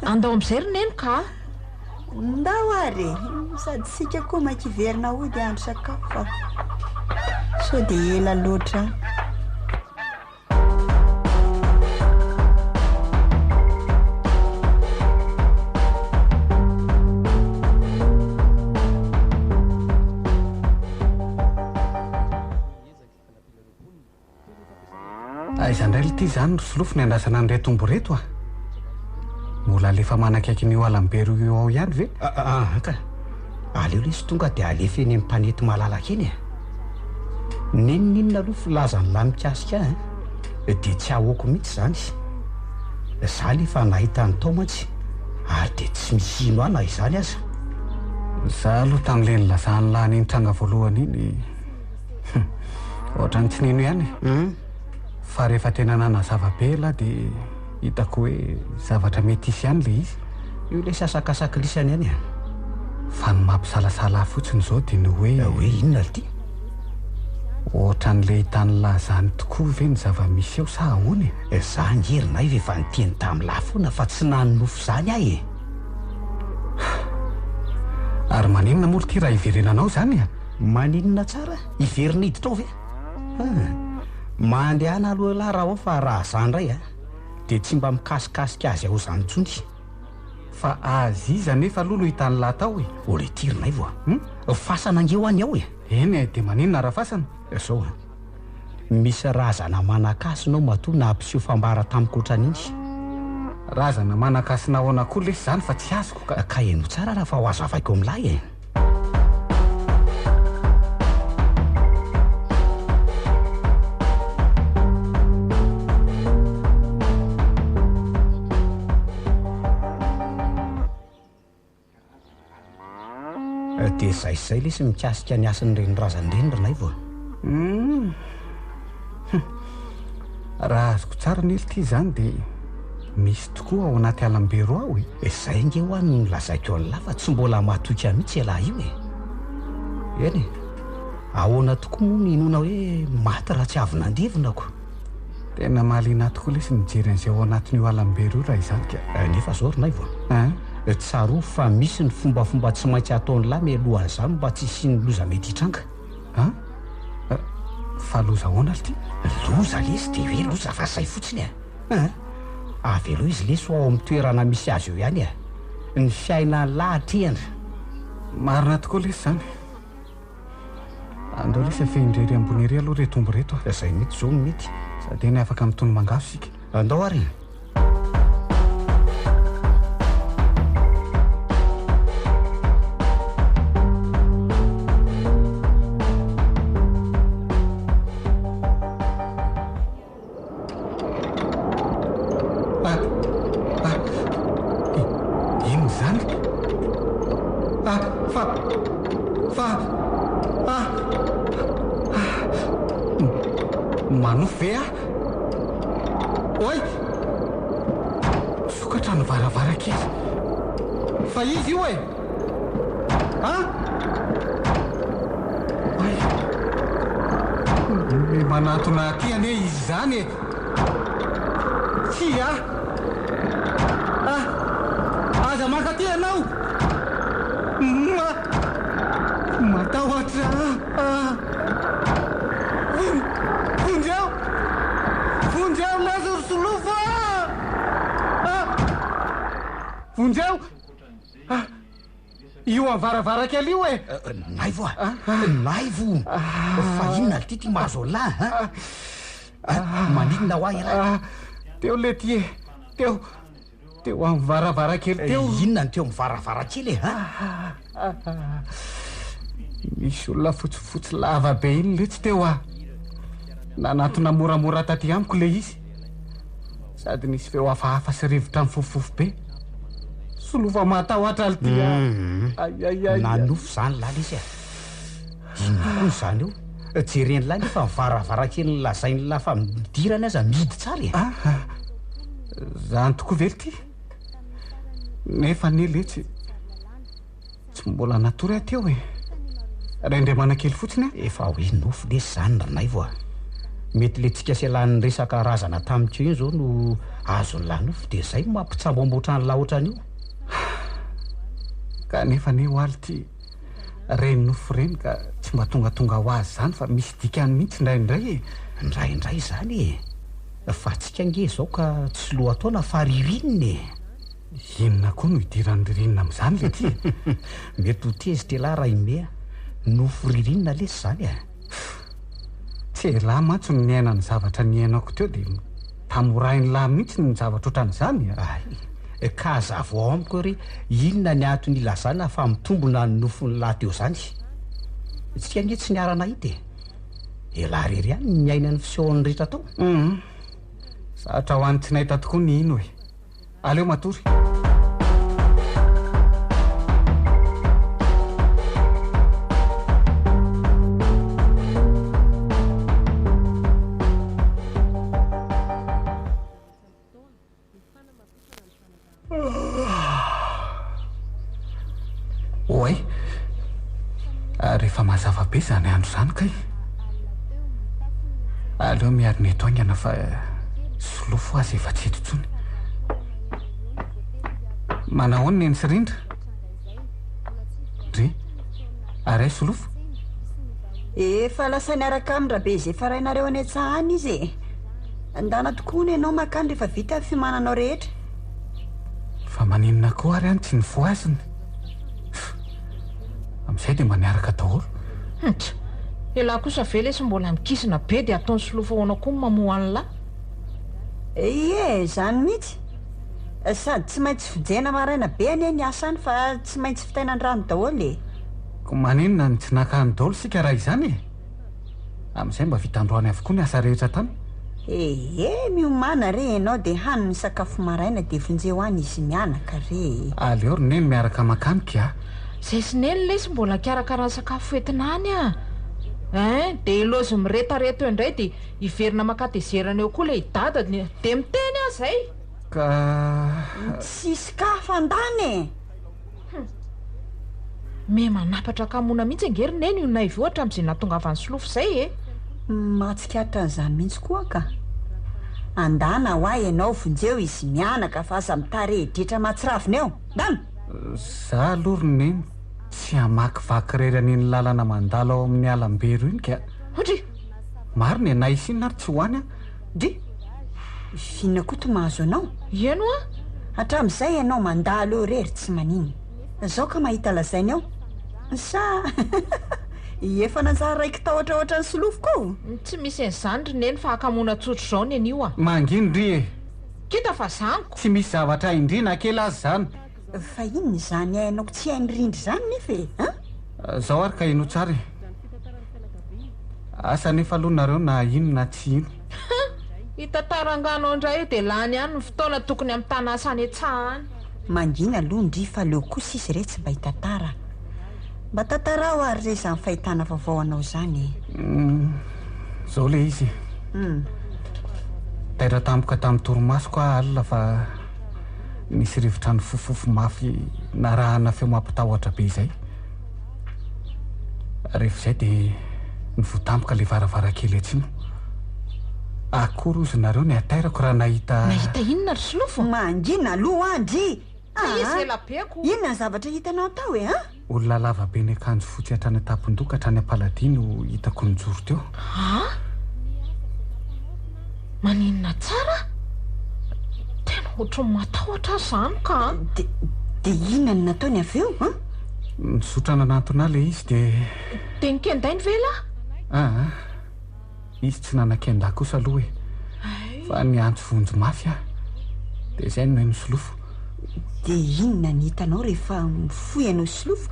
Speaker 5: Andao amin'izay ry Neny ka!
Speaker 4: Ndao ary e! Sady isika koa maika hiverina hody hahandro sakafo fa sao dia ela loatra any.
Speaker 3: Aiza indray lty izany ry Solofo ny andrasana an'ireto omby ireto a? Mbola alefa manakaiky an'io alambery io ao ihany ve?
Speaker 1: Aa ka! Aleo lesy tonga dia alefa eny amin'ny mpanety malalaka eny e! N'inon'inona aloha filazan'lah mikasika ahy an, dia tsy ahoako mihitsy izany. Za anie efa nahita ny tao mantsy ary dia tsy misy hino ahy na izany aza.
Speaker 3: Za aloha tamin'ilay nilazan'lah an'iny tranga voalohany iny, hum, ohatran'ny tsy nino ihany e. Fa rehefa tena nanazava be elah dia hitako hoe zavatra mety hisy ihany ilay izy.
Speaker 1: Io lesy asakasakilisany ihany e.
Speaker 3: Fa ny mampisalasala ahy fotsiny izao dia ny hoe.
Speaker 1: Hoe inona lty?
Speaker 3: Ohatran'ilay hitan'lah izany tokoa ve ny zava-misy eo sa ahoana
Speaker 1: e? Za ange ry Naivo efa niteny tamin'lah foana fa tsy nanonofy izany aho e.
Speaker 3: Ary maninona moa lty raha hiverenanao izany e?
Speaker 1: Maninona tsara? Hiverina hiditra ao ve? Hum. Mandehana aloha elah raha ao fa raha za ndray a, dia tsy mba mikasikasika azy ao zany intsony.
Speaker 3: Fa azy iza anefa aloha no hitan'lah tao e?
Speaker 1: O le ty ry Naivo a! Hum? Fasana ange ho any ao e!
Speaker 3: Eny e, dia maninona raha fasana?
Speaker 1: Zao a, misy razana manan-kasina ao matoa nampiseho fambara tamiko ohatran'iny.
Speaker 3: Razana manan-kasina ahoana koa lesy zany fa tsy azoko ka.
Speaker 1: Ka henoy tsara raha fa ho azavaiko amin'lah e! Dia izay sy izay lesy mikasika ny hasin'ireny razana ireny ry Naivo a!
Speaker 3: Hum! Raha azoko tsara anie lty izany dia misy tokoa ao anaty alam-bero ao e!
Speaker 1: Izay ange hoa no nolazaiko an'lah fa tsy mbola matoky ahy mihitsy ialahy io e! Eny e! Ahoana tokoa moa no inoana hoe maty raha tsy avy nandevina ko?
Speaker 3: Tena mahaliana ahy tokoa lesy ny mijery an'izay ao anatin'io alam-bero io raha izany ka!
Speaker 1: Nefa zao ry Naivo a! Tsarovy fa misy ny fombafomba tsy maintsy ataon'lah mialohan'izany mba tsy hisian'ny loza mety hitranga.
Speaker 3: An? Fa loza ahoana lty?
Speaker 1: Loza lesy dia hoe loza fa zay fotsiny e! An! Avelao izy lesy ho ao amin'ny toerana misy azy eo ihany e! Ny fiainan'lah atrehana.
Speaker 3: Marina tokoa lesy zany. Andao lesy afehin-dry ery ambony ery aloha reto omby reto a!
Speaker 1: Zay mihitsy zao no mety.
Speaker 3: Sady eny afaka mitono mangahazo isika.
Speaker 1: Andao ary e!
Speaker 3: Fa. Fa. Ah! Ah! Manofy ve aho? Oay! Misokatra ny varavarankely. Fa iza io e? Ah! Oay! Manantona aty anie izy izany e! Tsia! Ah! Aza mankaty ianao! Ma! Matahotra aho! Vonjeo! Vonjeo lesy ry Solofo ah! Ah! Vonjeo! Ah! Io amin'ny varavarankely io e!
Speaker 1: Naivo a! Naivo! Fa inona ity ty mahazo an'lah a? Maninona hoa ialahy?
Speaker 3: Teo lety e! Teo! Teo amin'ny varavarankely teo.
Speaker 1: Inona no teo amin'ny varavarankely e?
Speaker 3: Nisy olona fotsifotsy lava be iny letsy teo a! Nanatona moramora taty amiko ilay izy. Sady nisy feo hafahafa sy rivotra mifofofofo be. Solofa mahatahotra lty a! Aiaiai.
Speaker 1: Nanofy izany lahy lesy a! Inona koa izany eo? Jeren'lah nefa ny varavarankely nolazain'lah fa nidirany aza mihidy tsara e!
Speaker 3: Aha! Zany tokoa ve lty? Nefa anie letsy tsy mbola natory aho teo e! Rendremana kely fotsiny aho.
Speaker 1: Efa hoe nofy lesy izany ry Naivo a! Mety le tsika sy ialahy niresaka razana tamiko iny izao no azon'lah nofy dia izay no mampitsamboamboatra an'lah ohatran'io.
Speaker 3: Kanefa anie ho'a lty Reny nofy ireny ka tsy mba tongatonga ho azy izany fa misy dikany mihitsy indraindray e!
Speaker 1: Indraindray izany e! Fa tsika ange izao ka tsy lohataona fa ririnina e!
Speaker 3: Inona koa no idiran'ny ririnina amin'izany letia e?
Speaker 1: Mety ho tezitra elah raha i Mea. Nofy ririnina lesy izany e!
Speaker 3: Tsy elah mantsy no niaina ny zavatra niainako teo dia tamorain'lah mihitsy ny zavatra ohatran'izany e!
Speaker 1: Ay, ka hazavao amiko re, inona ny antony ilazana fa mitombona ny nofin'lah teo izany? Tsika anie tsy niara-nahita e! Elah irery ihany no niaina ny fisehoan'ny rehetra tao.
Speaker 3: Hum, sarotra ho an'ny tsy nahita tokoa ny hino e! Aleo matory. Oay! Ary efa mazava be izany andro izany kay. Aleo miarina eto haingana fa solofo aza efa tsy eto intsony. Manahoana Neny sy Rindra? Ndry, ary aiza Solofo?
Speaker 4: Efa lasa niaraka amin'i Rabezefa rainareo any an-tsaha any izy e! Ndana tokoa hono ianao mankany rehefa vita ny fiomananao rehetra.
Speaker 3: Fa maninona koa ary any tsy nofohazina? Amin'izay dia mba niaraka daholo.
Speaker 5: Ntsa! Elah kosa ve lesy mbola mikisina be dia ataon'i Solofo ahoana koa ny mamoha an'lah?
Speaker 4: Ie, izany mihitsy. Sady tsy maintsy vonjena maraina be anie ny asa any fa tsy maintsy vitaina an-drano daholo e.
Speaker 3: Ko maninona no tsy nakany daholo isika raha izany e? Amin'izay mba vita androany avokoa ny asa rehetra tany.
Speaker 4: Ee, miomàna re ianao dia hano ny sakafo maraina dia vonjeo any izy mianaka re e.
Speaker 3: Aleo ry Neny miaraka mankany ka.
Speaker 5: Zay sy Neny lesy mbola hikarakara ny sakafo hoentina any a! Ein, dia ilaozy miretareta eo indray dia hiverina maka-tezerana eo koa ilay dada dia miteny aho izay!
Speaker 3: Ka.
Speaker 4: Tsisy ka fa ndana e!
Speaker 5: Hum. Me manapatra hakamoana mihitsy ange ry Neny io Naivo io hatramin'izay nahatongavan'i Solofo izay e!
Speaker 4: Mahatsikaritra an'izany mihitsy koa aho ka. Andana hoa ianao vonjeo izy mianaka fa aza mitarehidritra mahatsiravina eo. Ndana!
Speaker 3: Za aloha ry Neny tsy hamakivaky irery an'iny lalana mandalo ao amin'ny alam-bero iny ka.
Speaker 5: Ndry!
Speaker 3: Marina e, na hisy inona ary tsy ho any aho.
Speaker 4: Ndry! Inona koa ty mahazo anao?
Speaker 5: Eny hoa!
Speaker 4: Hatramin'izay ianao mandalo eo irery tsy maninona. Zao ka mahita lazaina eo. Sa efa nanjary raiki-tahotra ohatran'ny solofo koa?
Speaker 5: Tsy misy an'izany ry Neny fa hakamoana tsotr'izao ny an'io a!
Speaker 3: Manginy ry e!
Speaker 5: Kita fa zaniko!
Speaker 3: Tsy misy zavatra hain-dry na kely aza izany.
Speaker 4: Fa inona izany hainao tsy hain'i Rindry izany nefa e? An?
Speaker 3: Zao ary ka henoy tsara e! Asa anefa aloha nareo na hino na tsy hino.
Speaker 5: Hum! Hitantara angano ao indray io dia lany ihany ny fotoana tokony hamitana asa any an-tsaha any.
Speaker 4: Mangina aloha ndry fa leo kosa izy re tsy mba hitantara. Mba tantarao ary re izany fahitana vaovao anao izany e.
Speaker 3: Izao ilay izy e. Taitra tampoka tamin'ny torimasoko aho alina fa nisy rivotra nifofofofo mafy narahana feo mampitahotra be izay. Rehefa izay dia nivoha tampoka ilay varavarankely atsimo. Akory hozy nareo ny hatairako raha nahita.
Speaker 5: Nahita inona ry Solofo?
Speaker 4: Mangina aloha an-dry!
Speaker 5: Ka izy ela be ko.
Speaker 4: Inona ny zavatra hitanao tao e an?
Speaker 3: Olona lava be niakanjo fotsy hatrany an-tampon-doha ka hatrany am-paladia no hitako nijoro teo.
Speaker 5: Aa! Maninona tsara? Tena ohatran'ny matahotra aho izany ka an!
Speaker 4: Dia, dia inona no nataony avy eo an?
Speaker 3: Nizotra nanantona ahy ilay izy dia.
Speaker 5: Dia nikendainy ve ialahy?
Speaker 3: Aa! Izy tsy nanakenda kosa aloha e! Fa niantso vonjy mafy aho. Dia izay no neno Solofo.
Speaker 4: Dia inona ny hitanao rehefa mifoha ianao Solofo?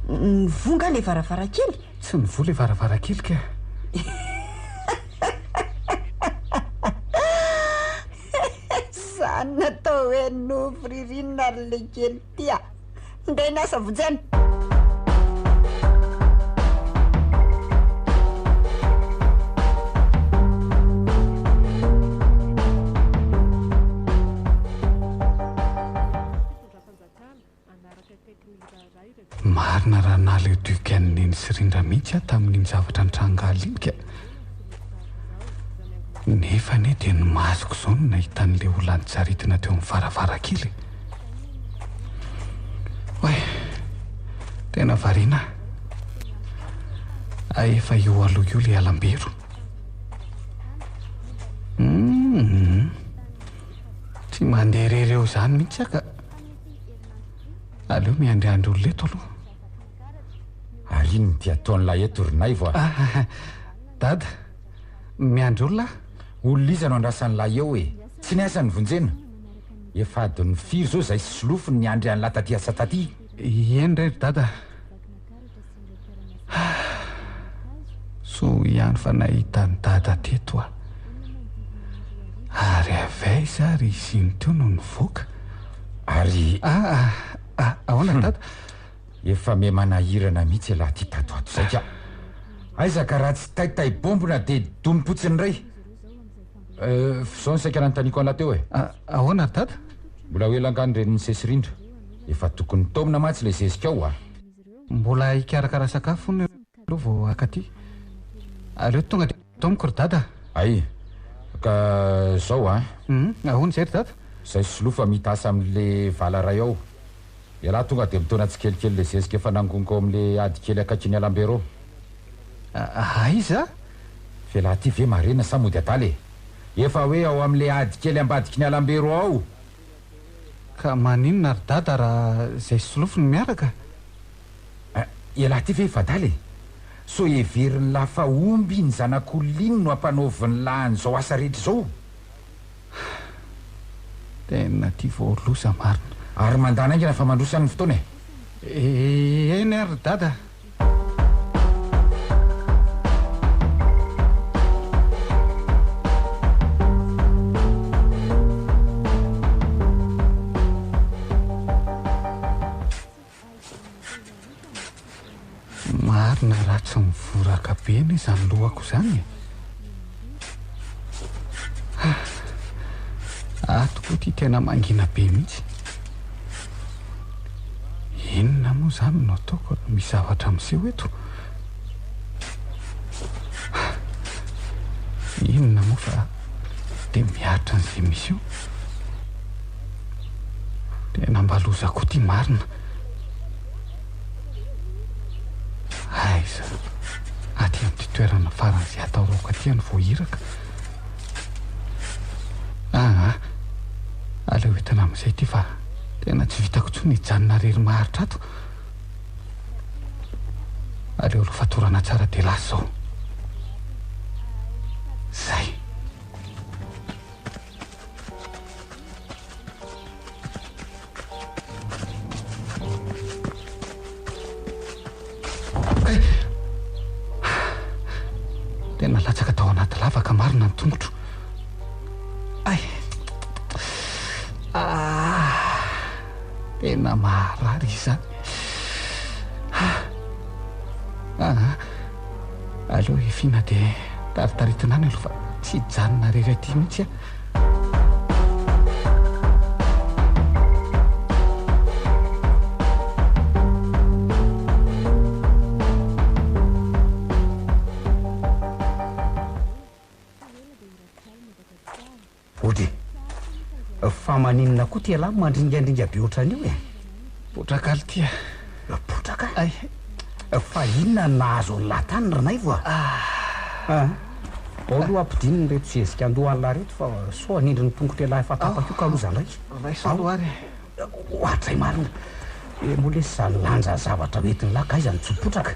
Speaker 4: Nivoha angaha ilay varavarankely?
Speaker 3: Tsy nivoha ilay varavarankely ka!
Speaker 4: Izany no atao hoe nofy ririnina ry lekely ity a! Ndeha niasa vonjena!
Speaker 3: Marina raha naleo duc an'i Neny sy Rindra mihitsy aho tamin'iny zavatra nitranga alina iny ka. Nefa anie dia ny masoko izao no nahita an'ilay olona nitsaritina teo amin'ny varavarankely e. Oay, tena variana aho. Hay efa io aloha io ilay alambero. Hum, tsy mandeha irery eo izany mihitsy aho ka. Aleo miandriandry olona eto aloha.
Speaker 6: Ary inona ity ataon'lah eto ry Naivo a?
Speaker 3: Dada, miandry olona aho.
Speaker 6: Olona iza no andrasan'lah eo e? Tsy ny asa no vonjena. Efa adin'ny firy izao izay sy Solofo no niandry an'lah taty asa taty?
Speaker 3: Eny re ry dada. Soa ihany fa nahita an'i dada teto aho. Ary avy aiza ary izy iny teo no nivoaka?
Speaker 6: Ary.
Speaker 3: Ah, ah, ahoana dada?
Speaker 6: Efa me manahirana mihitsy ialahy ty tato ato zay ka. Aiza ka raha tsy taitay bombona dia domim-potsiny indray. Euh, f'izao no saika nanontaniako an'lah teo e.
Speaker 3: Ahoana ry dada?
Speaker 6: Mbola ho ela angaha ny renin'i Sesy Rindra? Efa tokony taomina mantsy ilay zezika ao a.
Speaker 3: Mbola hikarakara sakafo hono aloha vao haka aty. Aleo tonga dia taomiko ry dada.
Speaker 6: Hay, ka zao a.
Speaker 3: Hum, ahoana izay ry dada?
Speaker 6: Zay Solofo hamita asa amin'le vala ray ao. Ialahy tonga dia mitaona tsikelikely le zezika efa nangoniko ao amin'le ady kely akaikin'i Alambero.
Speaker 3: Aiza?
Speaker 6: F'ialahy ty ve marina sa mody adala e? Efa hoe ao amin'le ady kely ambadiky ny Alambero ao!
Speaker 3: Ka maninona ry dada raha zay solofo no miaraka?
Speaker 6: Eh, ialahy ty ve efa adala e? Sao heverin'lah fa omby iny zanak'olona iny no ampanaovin'lah an'izao asa rehetra izao?
Speaker 3: Tena ty vao loza marina.
Speaker 6: Ary mandàna haingana fa mandroso any ny fotoana e!
Speaker 3: Eny ary ry dada. Marina raha tsy mivoraka be anie izany lohako izany e! Ato koa ity tena mangina be mihitsy. Inona moa izany no ataoko raha misy zavatra miseho eto? Inona moa fa dia miaritra an'izay misy eo. Tena mba loza koa ity marina. Aiza? Aty amin'ity toerana faran'izay atahorako aty aho no voahiraka. Aa, aleo entina amin'izay ity fa tena tsy vitako intsony ny hijanona irery maharitra ato. Aleo aloha fatorana tsara dia lasa izao. Izay. Tena latsaka tao anaty lavaka marina ny tongotro. Ay! Ah! Tena maharary izany. Ah! Aa, aleo hifiana dia taritaritina any aloha fa tsy hijanona irery aty mihitsy aho.
Speaker 1: Ody e! Fa maninona koa ty ialahy mandringandringa be ohatran'io e?
Speaker 3: Potraka alo ty a!
Speaker 1: Potraka?
Speaker 3: Ay!
Speaker 1: Fa inona no nahazo an'lah tany ry Naivo a? Ah! Ao aloha ampidino ireto zezika an-dohan'lah ireto fa sao hanindry ny tongotr'ialahy efa tapaka io ka loza indray.
Speaker 3: Raiso aloha ary e!
Speaker 1: Ohatray marina! E moa lesy izany lanja zavatra hoentin'lah ka aiza no tsy ho potraka?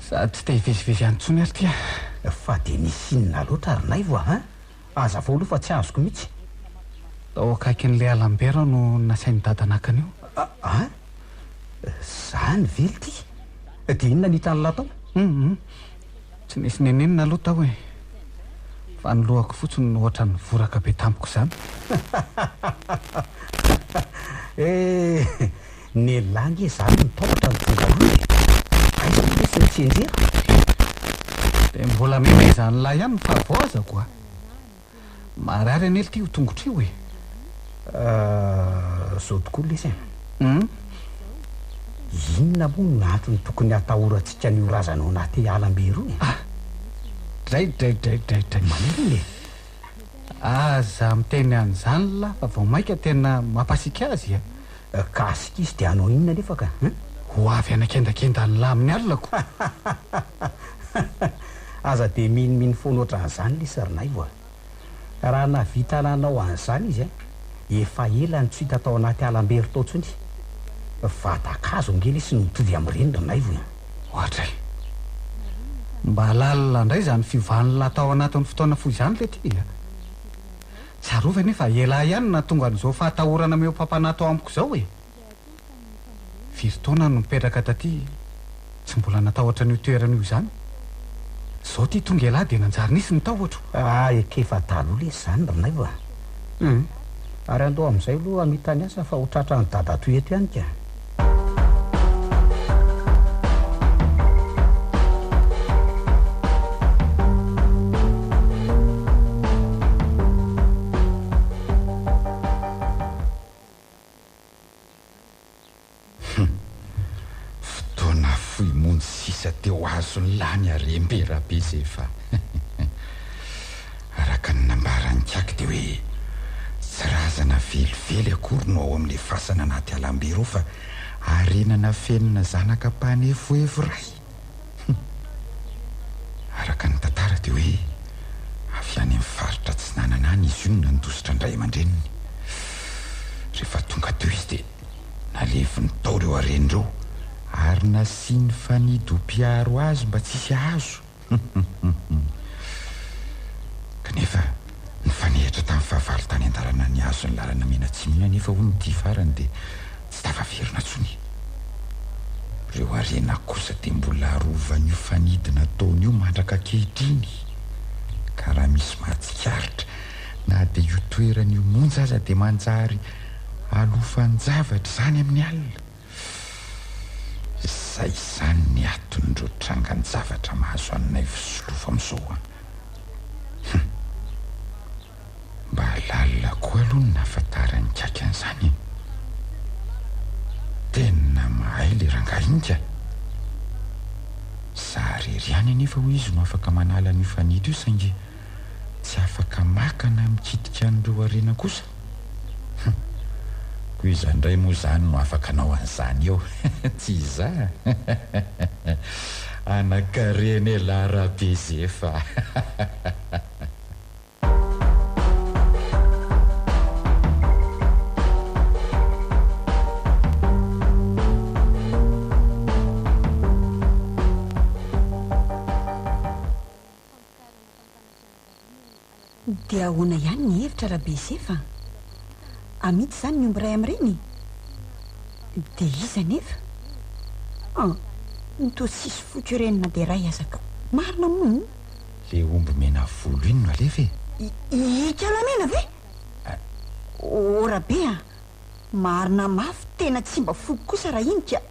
Speaker 3: Sady tsy te hivezivezy any intsony ary ty a!
Speaker 1: Fa dia nisy inona loatra ry Naivo a? Hazavao aloha fa tsy azoko mihitsy.
Speaker 3: Tao akaikin'ilay alamber aho no nasain'i Dada naka an'io.
Speaker 1: An? Zany ve lty? Dia inona no hitan'lah tao?
Speaker 3: Hum. Tsy nisy nenenina aloha tao e. Fa ny lohako fotsiny no ohatran'ny voraka be tampoka izany.
Speaker 1: Eh! Nelah nge zany no tahotra no tonga any e! Aiza moa lesy no tsianjery?
Speaker 3: Dia mbola mihomeheza an'lah ihany ny fahavoazako a! Marary anie lty io tongotra io e!
Speaker 1: Euh, zao tokoa lesy e! Hum! Inona moa no antony tokony hatahorantsika an'io razana ao anaty alambe io e?
Speaker 3: Ah! Dray dray dray dray dray!
Speaker 1: Maninona e?
Speaker 3: Aza miteny an'izany lah fa vao maika tena mampasiaka azy a!
Speaker 1: Ka asika izy dia hanao inona anefa ka? Hein?
Speaker 3: Ho avy hanakendakenda an'lah amin'ny alina ko!
Speaker 1: Aza dia minomino foana ohatran'izany lesy ry Naivo a! Raha nahavita nanao an'izany izy an, efa ela no tsy hita tao anaty alambery tao intsony. Vatan-kazo ange lesy no mitovy amin'ireny ry Naivo e!
Speaker 3: Ohatray. Mba lalina indray izany fiovan'lah tao anatin'ny fotoana fohy izany lety a! Tsarovy anie fa elah ihany no nahatonga an'izao fahatahorana mihoa-pampana tao amiko izao e! Firy taona no nipetraka taty, tsy mbola natahotra an'io toerana io izany. Izao ity tonga elah dia nanjary nisy ny tahotro.
Speaker 1: Ah, ekefa taloha lesy izany ry Naivo a! Hum, ary andao amin'izay aloha hamita ny asa fa ho tratran'i dadatoa eto ihany ka.
Speaker 6: Hum! Fotoana fohy monja sisa teo azon'ny lany harem-be Rabezefa. Araka ny nambaran'i Kaky dia hoe tsy razana velively akory no ao amin'ilay fasana anaty alambe ireo fa harena nafenina zanaka mpanefoefo iray. Hum! Araka ny tantara dia hoe avy any amin'ny faritra atsinanana any izy io no nandositra ny ray aman-dreniny. Rehefa tonga teo izy dia naleviny tao ireo harena ireo ary nasiany fanidy ho mpiaro azy mba tsy hisy hahazo. Hum! Kanefa nifanehitra tamin'ny fahavalo tany an-dalana nihazo ny lalana mianatsimo iny anefa hono ity farany dia tsy tafaverina intsony. Ireo harena kosa dia mbola arovan'io fanidy nataony io mandraka ankehitriny. Ka raha misy mahatsikaritra na dia io toerana io monja aza dia manjary alofan-javatra izany amin'ny alina. Izay izany ny aton'ireo trangan-javatra mahazo an'i Naivo Solofo amin'izao an! Hum! Mba lalina koa aloha ny nahafantaran'i Ikaky an'izany e! Tena mahay ilay rangahy iny ka! Za irery ihany anefa hoy izy no afaka manala an'io fanilo io saingy tsy afaka maka na mikitika an'ireo harena kosa. Hum! Koa iza indray moa izany no afaka hanao an'izany eo? Tsy izaho! Anankarena elah Rabezefa!
Speaker 4: Dia ahoana ihany ny hevitra Rabezefa a? Amidy izany ny omby iray amin'ireny? Dia iza anefa? An! Toa tsisy foko ireny na dia iray aza ka. Marina moa?
Speaker 6: Le omby mena volo iny no alefa e!
Speaker 4: I Ikalamena ve? Oh Rabe a! Marina mafy tena tsy mba foko kosa raha iny ka!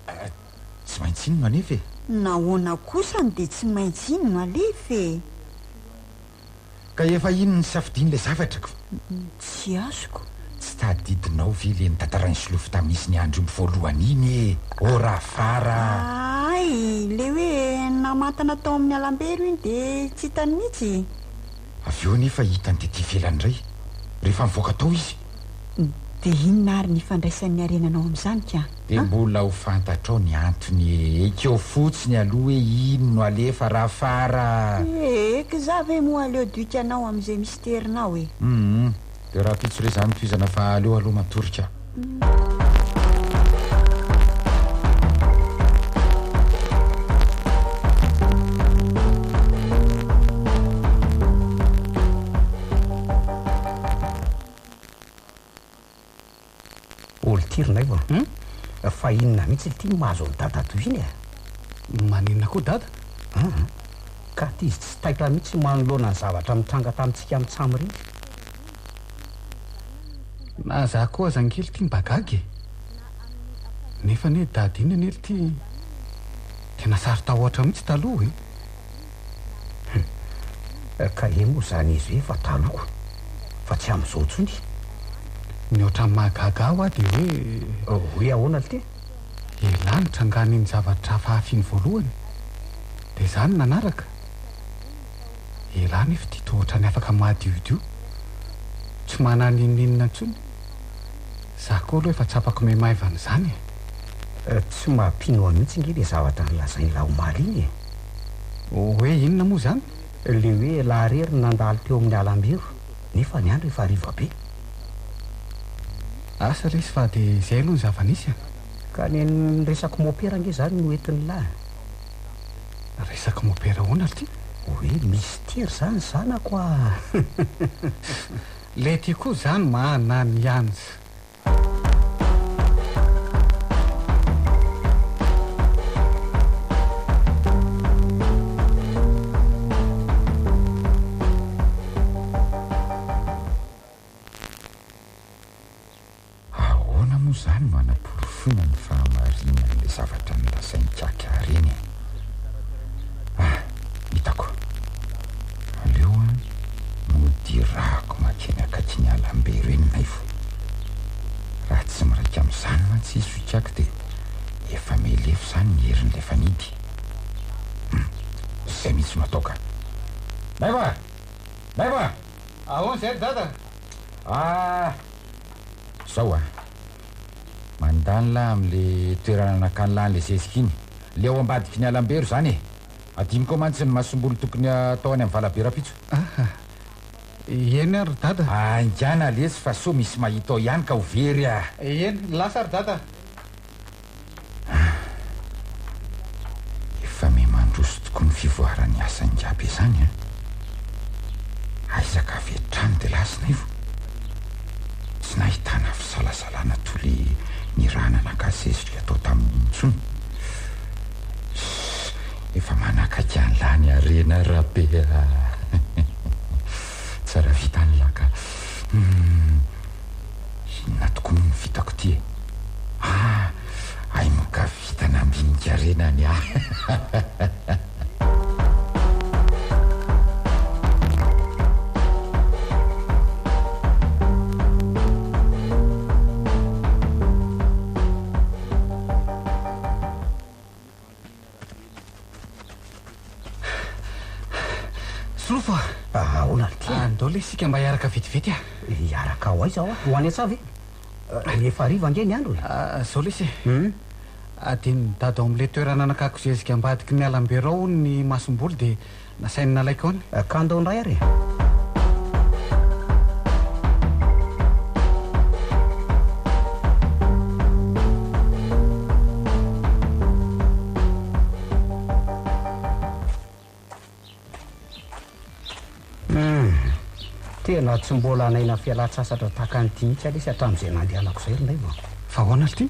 Speaker 6: Tsy maintsy iny no alefa e!
Speaker 4: Nahoana kosa no dia tsy maintsy iny no alefa e?
Speaker 6: Ka efa iny no nisafidiany ilay zavatra ko.
Speaker 4: Tsy azoko.
Speaker 6: Tsy tadidinao ve le notantarain'i Solofo tamin'izy niandry omby voalohany iny e! Oh Rafara
Speaker 4: a! Hay, le hoe namantana tao amin'ny alambelo iny dia tsy hitany mihitsy?
Speaker 6: Avy eo anefa hitany tety ivelany indray, rehefa nivoaka tao izy.
Speaker 4: Dia inona ary ny ifandraisan'ny harenanao amin'izany ka?
Speaker 6: Dia mbola ho fantatrao ny antony e! Ekeo fotsiny aloha hoe iny no alefa Rafara a!
Speaker 4: Eky za ve moa aleo duikanao amin'izay misterinao e!
Speaker 6: Hum! Dia rahampitso re izany tohizana fa aleo aloha matory ka!
Speaker 1: Olo ty ry Naivo a! Fa inona mihitsy ity no mahazo an'i dadatoa iny e?
Speaker 3: Maninona koa dada?
Speaker 1: Aa! Ka ty izy tsy taitra mihitsy manoloana ny zavatra nitranga tamintsika mitsam ireny.
Speaker 3: Na za koa aza ange lty mba gaga e! Nefa anie dada iny anie lty tena saro-tahotra mihitsy taloha e!
Speaker 1: Hum! Ka he moa zany izy hoe efa taloha fa tsy amin'izao intsony.
Speaker 3: Ny ohatran'ny mahagaga ahy hoa dia hoe.
Speaker 1: Hoe ahoana lty?
Speaker 3: Elah nitrangan'iny zavatra hafahafa iny voalohany dia za no nanaraka. Elah nefa ity toa ohatran'ny afaka madiodio. Tsy manana n'inon'inona intsony. Za koa aloha efa tsapako mihamaivana izany e.
Speaker 1: Tsy mampino ahy mihitsy nge le zavatra nolazain'lah omaly iny e.
Speaker 3: Hoe inona moa izany?
Speaker 1: Le hoe elah rery no nandalo teo amin'ny alambiro nefa ny andro efa hariva be.
Speaker 3: Asa lesy fa dia izay aloha ny zava-nisy a.
Speaker 1: Ka ny an'ny resak'i mopera ange izany no entin'lah.
Speaker 3: Resak'i mopera ahoana ry ty?
Speaker 1: Hoe mistery izany zanako a!
Speaker 3: Le ty koa zany mananianj.
Speaker 6: Ahoana moa izany no hanaporofoina ny fahamarinan'ilay zavatra nolazain'i Kiaka ireny e? Ah, hitako. Aleo an, mody irahako mankeny akaikin'i Alambero eny Naivo. Raha tsy miraika amin'izany mantsy izy hoy Kiaka dia efa mihalefy izany ny herin'ilay fanidy. Hum, izay mihitsy no atao ka. Naivo a! Naivo a!
Speaker 3: Ahoana izay ry dada?
Speaker 6: Ah! Zao a! Mandany lah amle toerana nakany lah anle zezika iny. Le ao ambadiky ny alambero zany e! Adinoko ao mantsy ny masomboly tokony atao any am valabe rapitso.
Speaker 3: Aha! Eny ary ry dada.
Speaker 6: Haingana lesy fa sao misy mahita ao ihany ka ho very a!
Speaker 3: Eny, lasa ry dada.
Speaker 6: Ah! Efa miha-mandroso tokoa ny fivoaran'ny asa ingahy be zany an! Aiza ka avy hatrany dia lasa Naivo? Tsy nahitana fisalasalana toa le nirahana naka zezika atao tamin'iny intsony. Ssss! Efa manakaiky an'lah ny harena Rabe a! Tsara vita an'lah ka! Humm! Inona tokoa moa no vitako ity e? Ah! Hay moa ka vita nambinin-karena ny ahy.
Speaker 3: Solofo a!
Speaker 1: Ahoana ry Tia?
Speaker 3: Andao lesy isika mba hiaraka vetivety a!
Speaker 1: Hiaraka ho aiza hoa? Ho any an-tsaha ve? Efa hariva ange ny andro e!
Speaker 3: Izao lesy e! Adinon'i Dada ao amin'ilay toerana nakako zezika ambadiky ny alambero ao hono ny masomboly dia nasainy nalaiko any.
Speaker 1: Ka andao indray ary e! Humm! Tena tsy mbola naina fialan-tsasatra tahaka an'ity mihitsy alisy hatramin'izay nandehanako izay ry Naivo a!
Speaker 3: Fa ahoana ry ty?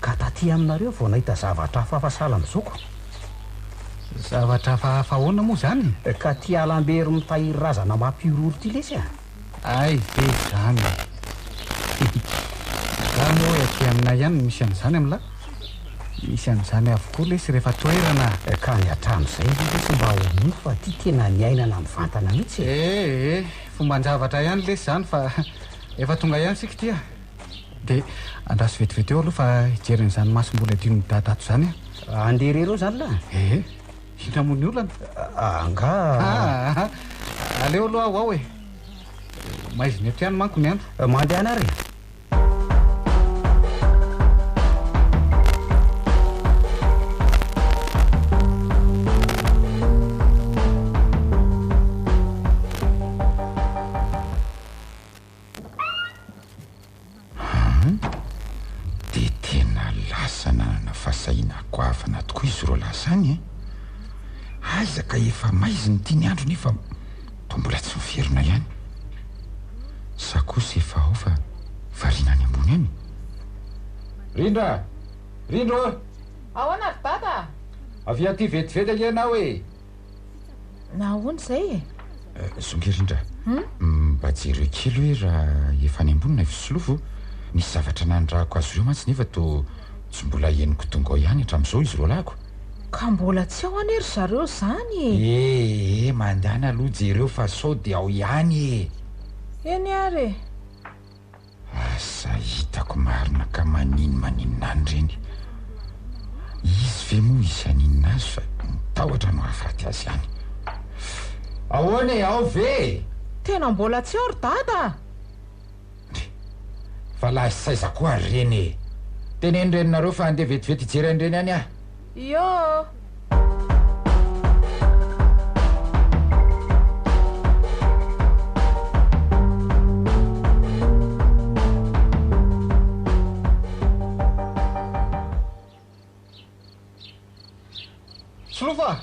Speaker 1: Ka taty aminareo vao nahita zavatra hafahafa sahala amin'izao ko!
Speaker 3: Zavatra hafahafa ahoana moa izany?
Speaker 1: Ka ty alambery mitahiry razana mampihorohoro ty lesy a!
Speaker 3: Hay ve izany e! Za moa hoe aty aminay ihany no misy an'izany amin'lah? Misy an'izany avokoa lesy rehefa toerana.
Speaker 1: Ka ny hatramin'izay ve lesy mba ho nofy fa ty tena niainana mivantana mihitsy e!
Speaker 3: Eh eh, fomban-javatra ihany lesy izany fa efa tonga ihany isika ity a! Dia andraso vetivety eo aloha fa hijery an'izany masomboly adinon'i Dada ato izany aho.
Speaker 1: Handeha irery eo izany lahy?
Speaker 3: Eh, inona moa ny olana?
Speaker 1: Angaha.
Speaker 3: Ah, aleo aloha aho ao e! Maizina eto ihany manko ny andro.
Speaker 1: Mandehana ary e!
Speaker 6: Hum, dia tena lasa nanana fahasahiana goavana tokoa izy roa lasa any e! Aiza ka efa maizina ity ny andro nefa toa mbola tsy miverina ihany. Sa kosa efa ao fa variana any ambony any? Rindra a! Rindra ô!
Speaker 5: Ahoana ry dada a?
Speaker 6: Avia aty vetivety ange ianao e!
Speaker 5: Nahoana izay e?
Speaker 6: Zongy Rindra, mba jereo kely hoe raha efa any ambony Naivo sy Solofo. Nisy zavatra nanirahako azy ireo mantsy nefa toa tsy mbola henoko tonga ao ihany hatramin'izao izy roalahiko.
Speaker 5: Ka mbola tsy ao anie ry zareo izany e!
Speaker 6: E e, mandana aloha jereo fa sao dia ao ihany e!
Speaker 5: Eny ary e!
Speaker 6: Asa hitako marina ka maninn maninona any ireny. Izy ve moa hisy haninona azy fa ny tahotra no hahafaty azy any. Ahoana e, ao ve e?
Speaker 5: Tena mbola tsy ao ry dada a!
Speaker 6: Ndry, fa lahy sy saiza koa ary ireny e! Teneno reninareo fa handeha vetivety hijery an'ireny any aho.
Speaker 5: Ioo!
Speaker 3: Solofo a!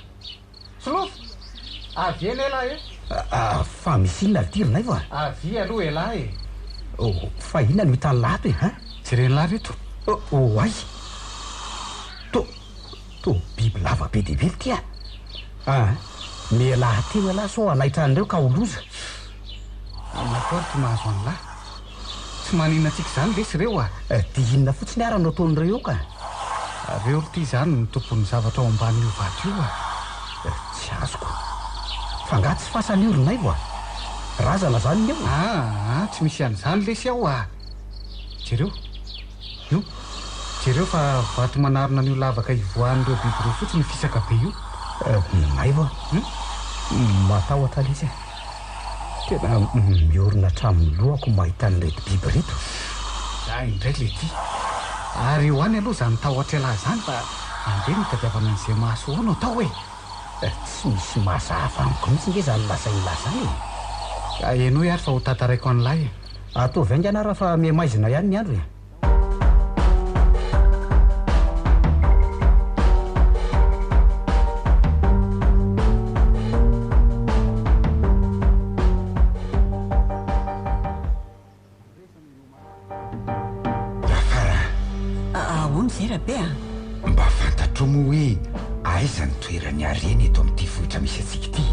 Speaker 3: Solofo! Avia anie elah e!
Speaker 1: Fa misy inona ry ty ry Naivo a?
Speaker 3: Avia aloha elah e!
Speaker 1: Oh, fa inona no hitan'lah ato e, hein?
Speaker 3: Jeren'lah reto.
Speaker 1: Oay! To, to biby lava be dia be ity a! Ah, mialà teo ialahy sao hanaitra an'ireo ka ho loza.
Speaker 3: Inona koa ary ty mahazo an'lah? Tsy maninona antsika izany lesy ireo a!
Speaker 1: Dia inona fotsiny ara no ataon'ireo eo ka?
Speaker 3: Reo ry ty izany no tompon'ny zavatra ao ambanin'io vato io a!
Speaker 1: Tsy azoko. Fa angaha tsy fasana io ry Naivo a? Razana izany ny eo?
Speaker 3: Aa, tsy misy an'izany lesy ao a! Jereo. Io. Jereo fa vato manarona an'io lavaka ivoahan'ireo biby ireo fotsiny io fisaka be io.
Speaker 1: Naivo a! Matahotra lesy a! Tena miorina hatramin'ny lohako mahita an'ireto biby ireto.
Speaker 3: Za indray le ty. Ary eo any aloha izany tahotra ialahy izany fa andeha no hitadiavana an'izay mahasoa ao no atao e!
Speaker 1: Tsy misy mazava amiko mihitsy nge izany lazain'lah izany e!
Speaker 3: Ka henoy ary fa ho tantaraiko an'lah e!
Speaker 1: Ataovy haingana ara fa mihamaizina ihany ny andro e!
Speaker 6: Rafara
Speaker 4: a! Ahoana izay Rabe a?
Speaker 6: Mba fantatrao moa hoe aiza ny toeran'i Harena eto amin'ity vohitra misy antsika ity?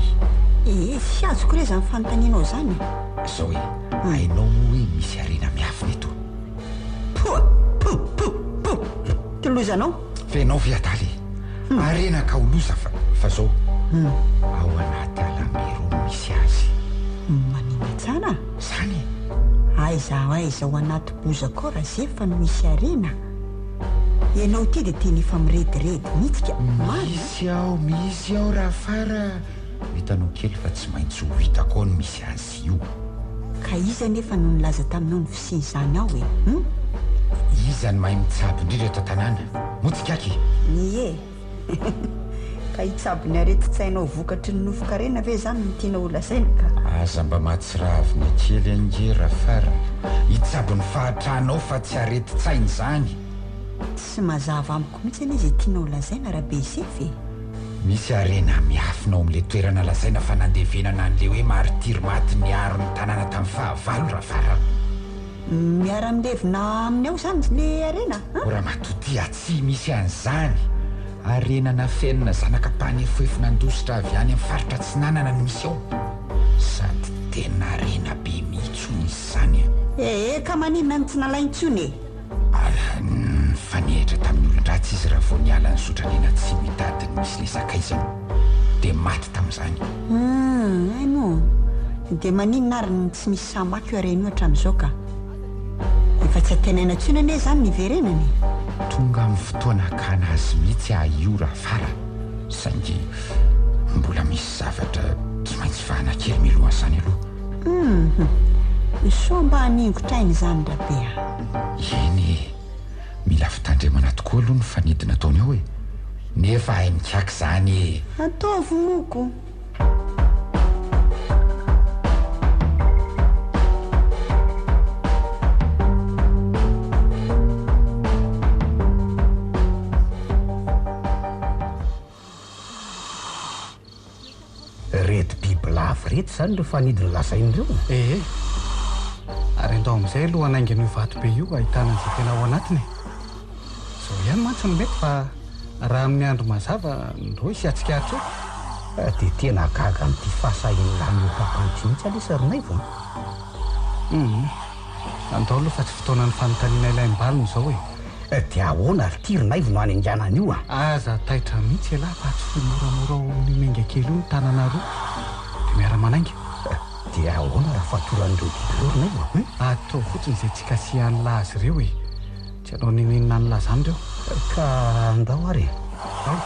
Speaker 4: Ee, tsy azoko re izany fanontanianao izany e!
Speaker 6: Izao e, hainao moa hoe misy harena miafina eto?
Speaker 4: Poa! Po! Po! Po! Ty lozanao!
Speaker 6: Fa ianao ve adala e? Harena ka ho loza fa, fa zao, ao anaty alamero no misy azy.
Speaker 4: Maninona tsara?
Speaker 6: Zany e!
Speaker 4: Aiza ho aiza ao anaty bozaka ao Razefa no misy harena? Ianao ity dia tena efa mirediredy mihitsy ka, marina?
Speaker 6: Misy ao, misy ao Rafara a! Ho hitanao kely fa tsy maintsy ho hitako ao ny misy azy io.
Speaker 4: Ka iza anefa no nilaza taminao ny fisian'izany ao e? Hum?
Speaker 6: Iza no mahay mitsabo indrindra eto an-tanàna? Moa tsy gaga e?
Speaker 4: Ie. Ka hitsabo ny aretin-tsainao vokatry ny nofon-karena ve izany no tianao holazaina ka?
Speaker 6: Aza mba mahatsiravina kely ange Rafara. Hitsabo ny fahatranao fa tsy aretin-tsaina izany.
Speaker 4: Tsy mazava amiko mihitsy anie izay tianao holazaina Rabezefy e!
Speaker 6: Misy harena miafina ao amin'ilay toerana lazaina fa nandevenana an'ilay hoe martiry maty niaro ny tanàna tamin'ny fahavalo Rafara.
Speaker 4: Miara-milevina aminy ao izany ilay harena an?
Speaker 6: O ramatoa ty a, tsy misy an'izany! Harena nafenina zanaka mpanefoefo nandositra avy any amin'ny faritra atsinanana no misy ao. Sady tena harena be mihitsy hono izy izany an!
Speaker 4: Ee, ka maninona no tsy nalainy intsony e?
Speaker 6: Ary. Nifanehitra tamin'ny olon-dratsy izy raha vao niala nizotra nianatsimo hitady ny misy ilay sakaizany. Dia maty tamin'izany.
Speaker 4: Hum, hay moa. Dia maninona ary no tsy misy sahy maka io harena io hatramin'izao ka? Efa tsy antenaina intsony anie izany ny hiverenany e!
Speaker 6: Tonga amin'ny fotoana hakana azy mihitsy aho io Rafara, saingy mbola misy zavatra tsy maintsy vahana kely mialohan'izany aloha.
Speaker 4: Hum, sao mba haningotra aina izany Rabe a!
Speaker 6: Eny e! Mila fitandremana tokoa aloha ny fanidina ataony ao e! Nefa hay mikaky izany e!
Speaker 4: Ataovy moa ko!
Speaker 1: Reto bibilava ireto izany ireo fanidiny lazainy ireo?
Speaker 3: Ee. Ary andao amin'izay aloha hanainga an'io vato be io ahitana an'izay tena ao anatiny e. Izao ihany mantsy no mety fa raha amin'ny andro mazava ndrô hisy hatsikaritra eo.
Speaker 1: Dia tena gaga amin'ity fahasahian'i lahy mihoa-pampana ity mihitsy aloha ry Naivo a!
Speaker 3: Hum. Andao aloha fa tsy fotoanan'ny fanontaniana ilaim-baliny izao e!
Speaker 1: Dia ahoana ry ity ry Naivo no hanaingana an'io a?
Speaker 3: Aza taitra mihitsy ialahy fa atsofohy moramora ao amin'io menga kely io ny tanana roa dia miara-manainga.
Speaker 1: Dia ahoana raha fatoran'ireo biby ireo ry Naivo a?
Speaker 3: Ataovy fotsiny izay tsy kasihan'lah azy ireo e! Tsy hanao n'inon'inona an'lah izany ireo.
Speaker 1: Ka andao ary e!
Speaker 3: Ao!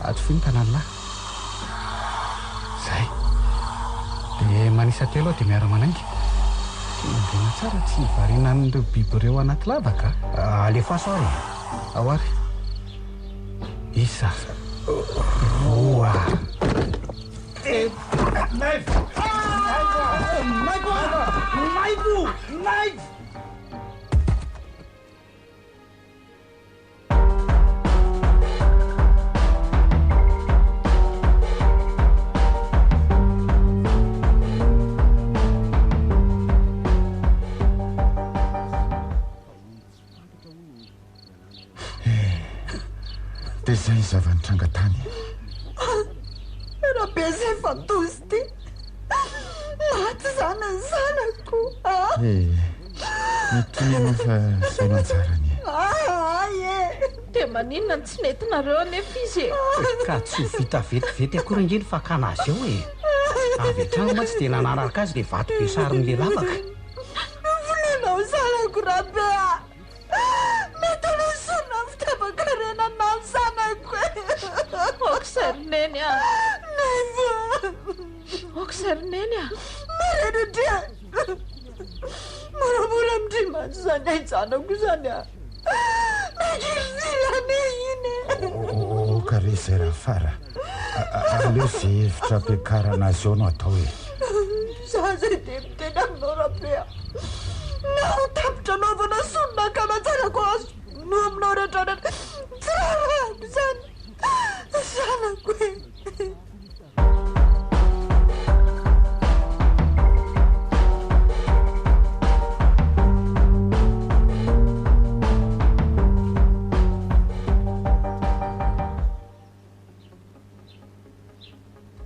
Speaker 3: Atsofohy ny tanan'lah. Zay. Dia manisa telo aho dia miara-manainga. Tendrena tsara tsy hivarina an'ireo biby ireo anaty lavaka
Speaker 1: a! Alefaso ary e!
Speaker 3: Ao ary. Isa. Roa.
Speaker 6: Telo. Naivo! Naivo! Naivo! Naivo! Dia izay ny zava-nitranga tany e.
Speaker 4: Rabe izay fantozy ity. Maty izany ny zanako.
Speaker 6: Eh, mitony ianao fa izay no anjarany e.
Speaker 4: Ahay e!
Speaker 5: Dia maninona no tsy nentinareo anefa izy e?
Speaker 1: Ka tsy ho vita vetivety akory ange ny fakana azy eo e! Avy hatrany mantsy dia nanaraka azy ilay vato be sarin'ilay lavaka.
Speaker 4: Vonoinao zanako Rabe a! Nataonao sorona ny fitiavan-karena anao ny zanako e!
Speaker 5: Aoka izay ry Neny a!
Speaker 4: Naivo a!
Speaker 5: Aoka izay ry Neny a!
Speaker 4: Marina ndry a! Moramora amin-dry mantsy izany ain-janako izany a! Nangirifiry anie iny e!
Speaker 6: Aoka re izay Rafara a! Aleo izay hevitra ampiakarana azy eo no atao e!
Speaker 4: Za izay dia miteny aminao Rabe a! Na ho tapitra anaovana sorona ankalatsarako azy no aminao rehetra rehetra, tsy raharahako izany zanako e!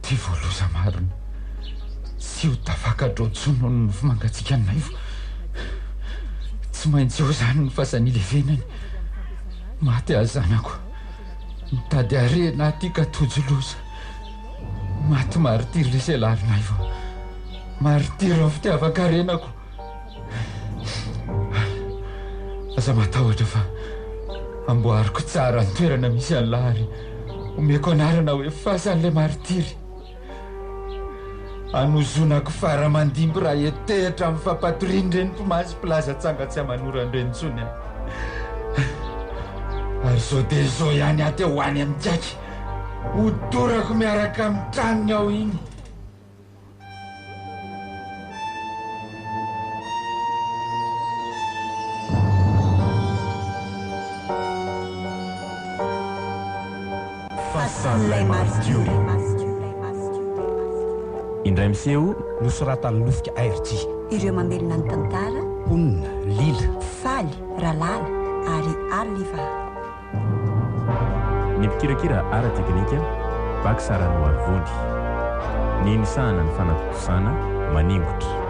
Speaker 6: Ty vao loza marina. Tsy ho tafakatra ao intsony noho ny nofo mangatsiakan'i Naivo. Tsy maintsy eo izany ny fasany hilevenany. Maty aho zanako. Mitady harena aty ka tojo loza. Maty martiry lesy ialahy ry Naivo a. Martiry ny fitiavan-karenako. Aza matahotra fa amboariko tsara ny toerana misy an'lah ary omeko anarana hoe fasan'ilay martiry. Hanozonako fara aman-dimby raha hetehitra amin'ny fampatorian'ireny mpimasy mpilaza tsanga tsy aman'orana ireny intsony aho. Ary izao dia izao ihany aho te ho any amin'ikaky. Hodorako miaraka amin'ny tranony ao iny.
Speaker 2: Fasan'ilay martiora. Indray miseho.
Speaker 1: Nosoratan'i Lofika RJ.
Speaker 4: Ireo mamelona ny tantara.
Speaker 1: Mponina, Lila.
Speaker 4: Faly, Ralala ary Arliva.
Speaker 2: Ny mpikirakira ara-teknika, Bax Ranoarivony. Ny nisahana ny fanatontosana, Maningotra.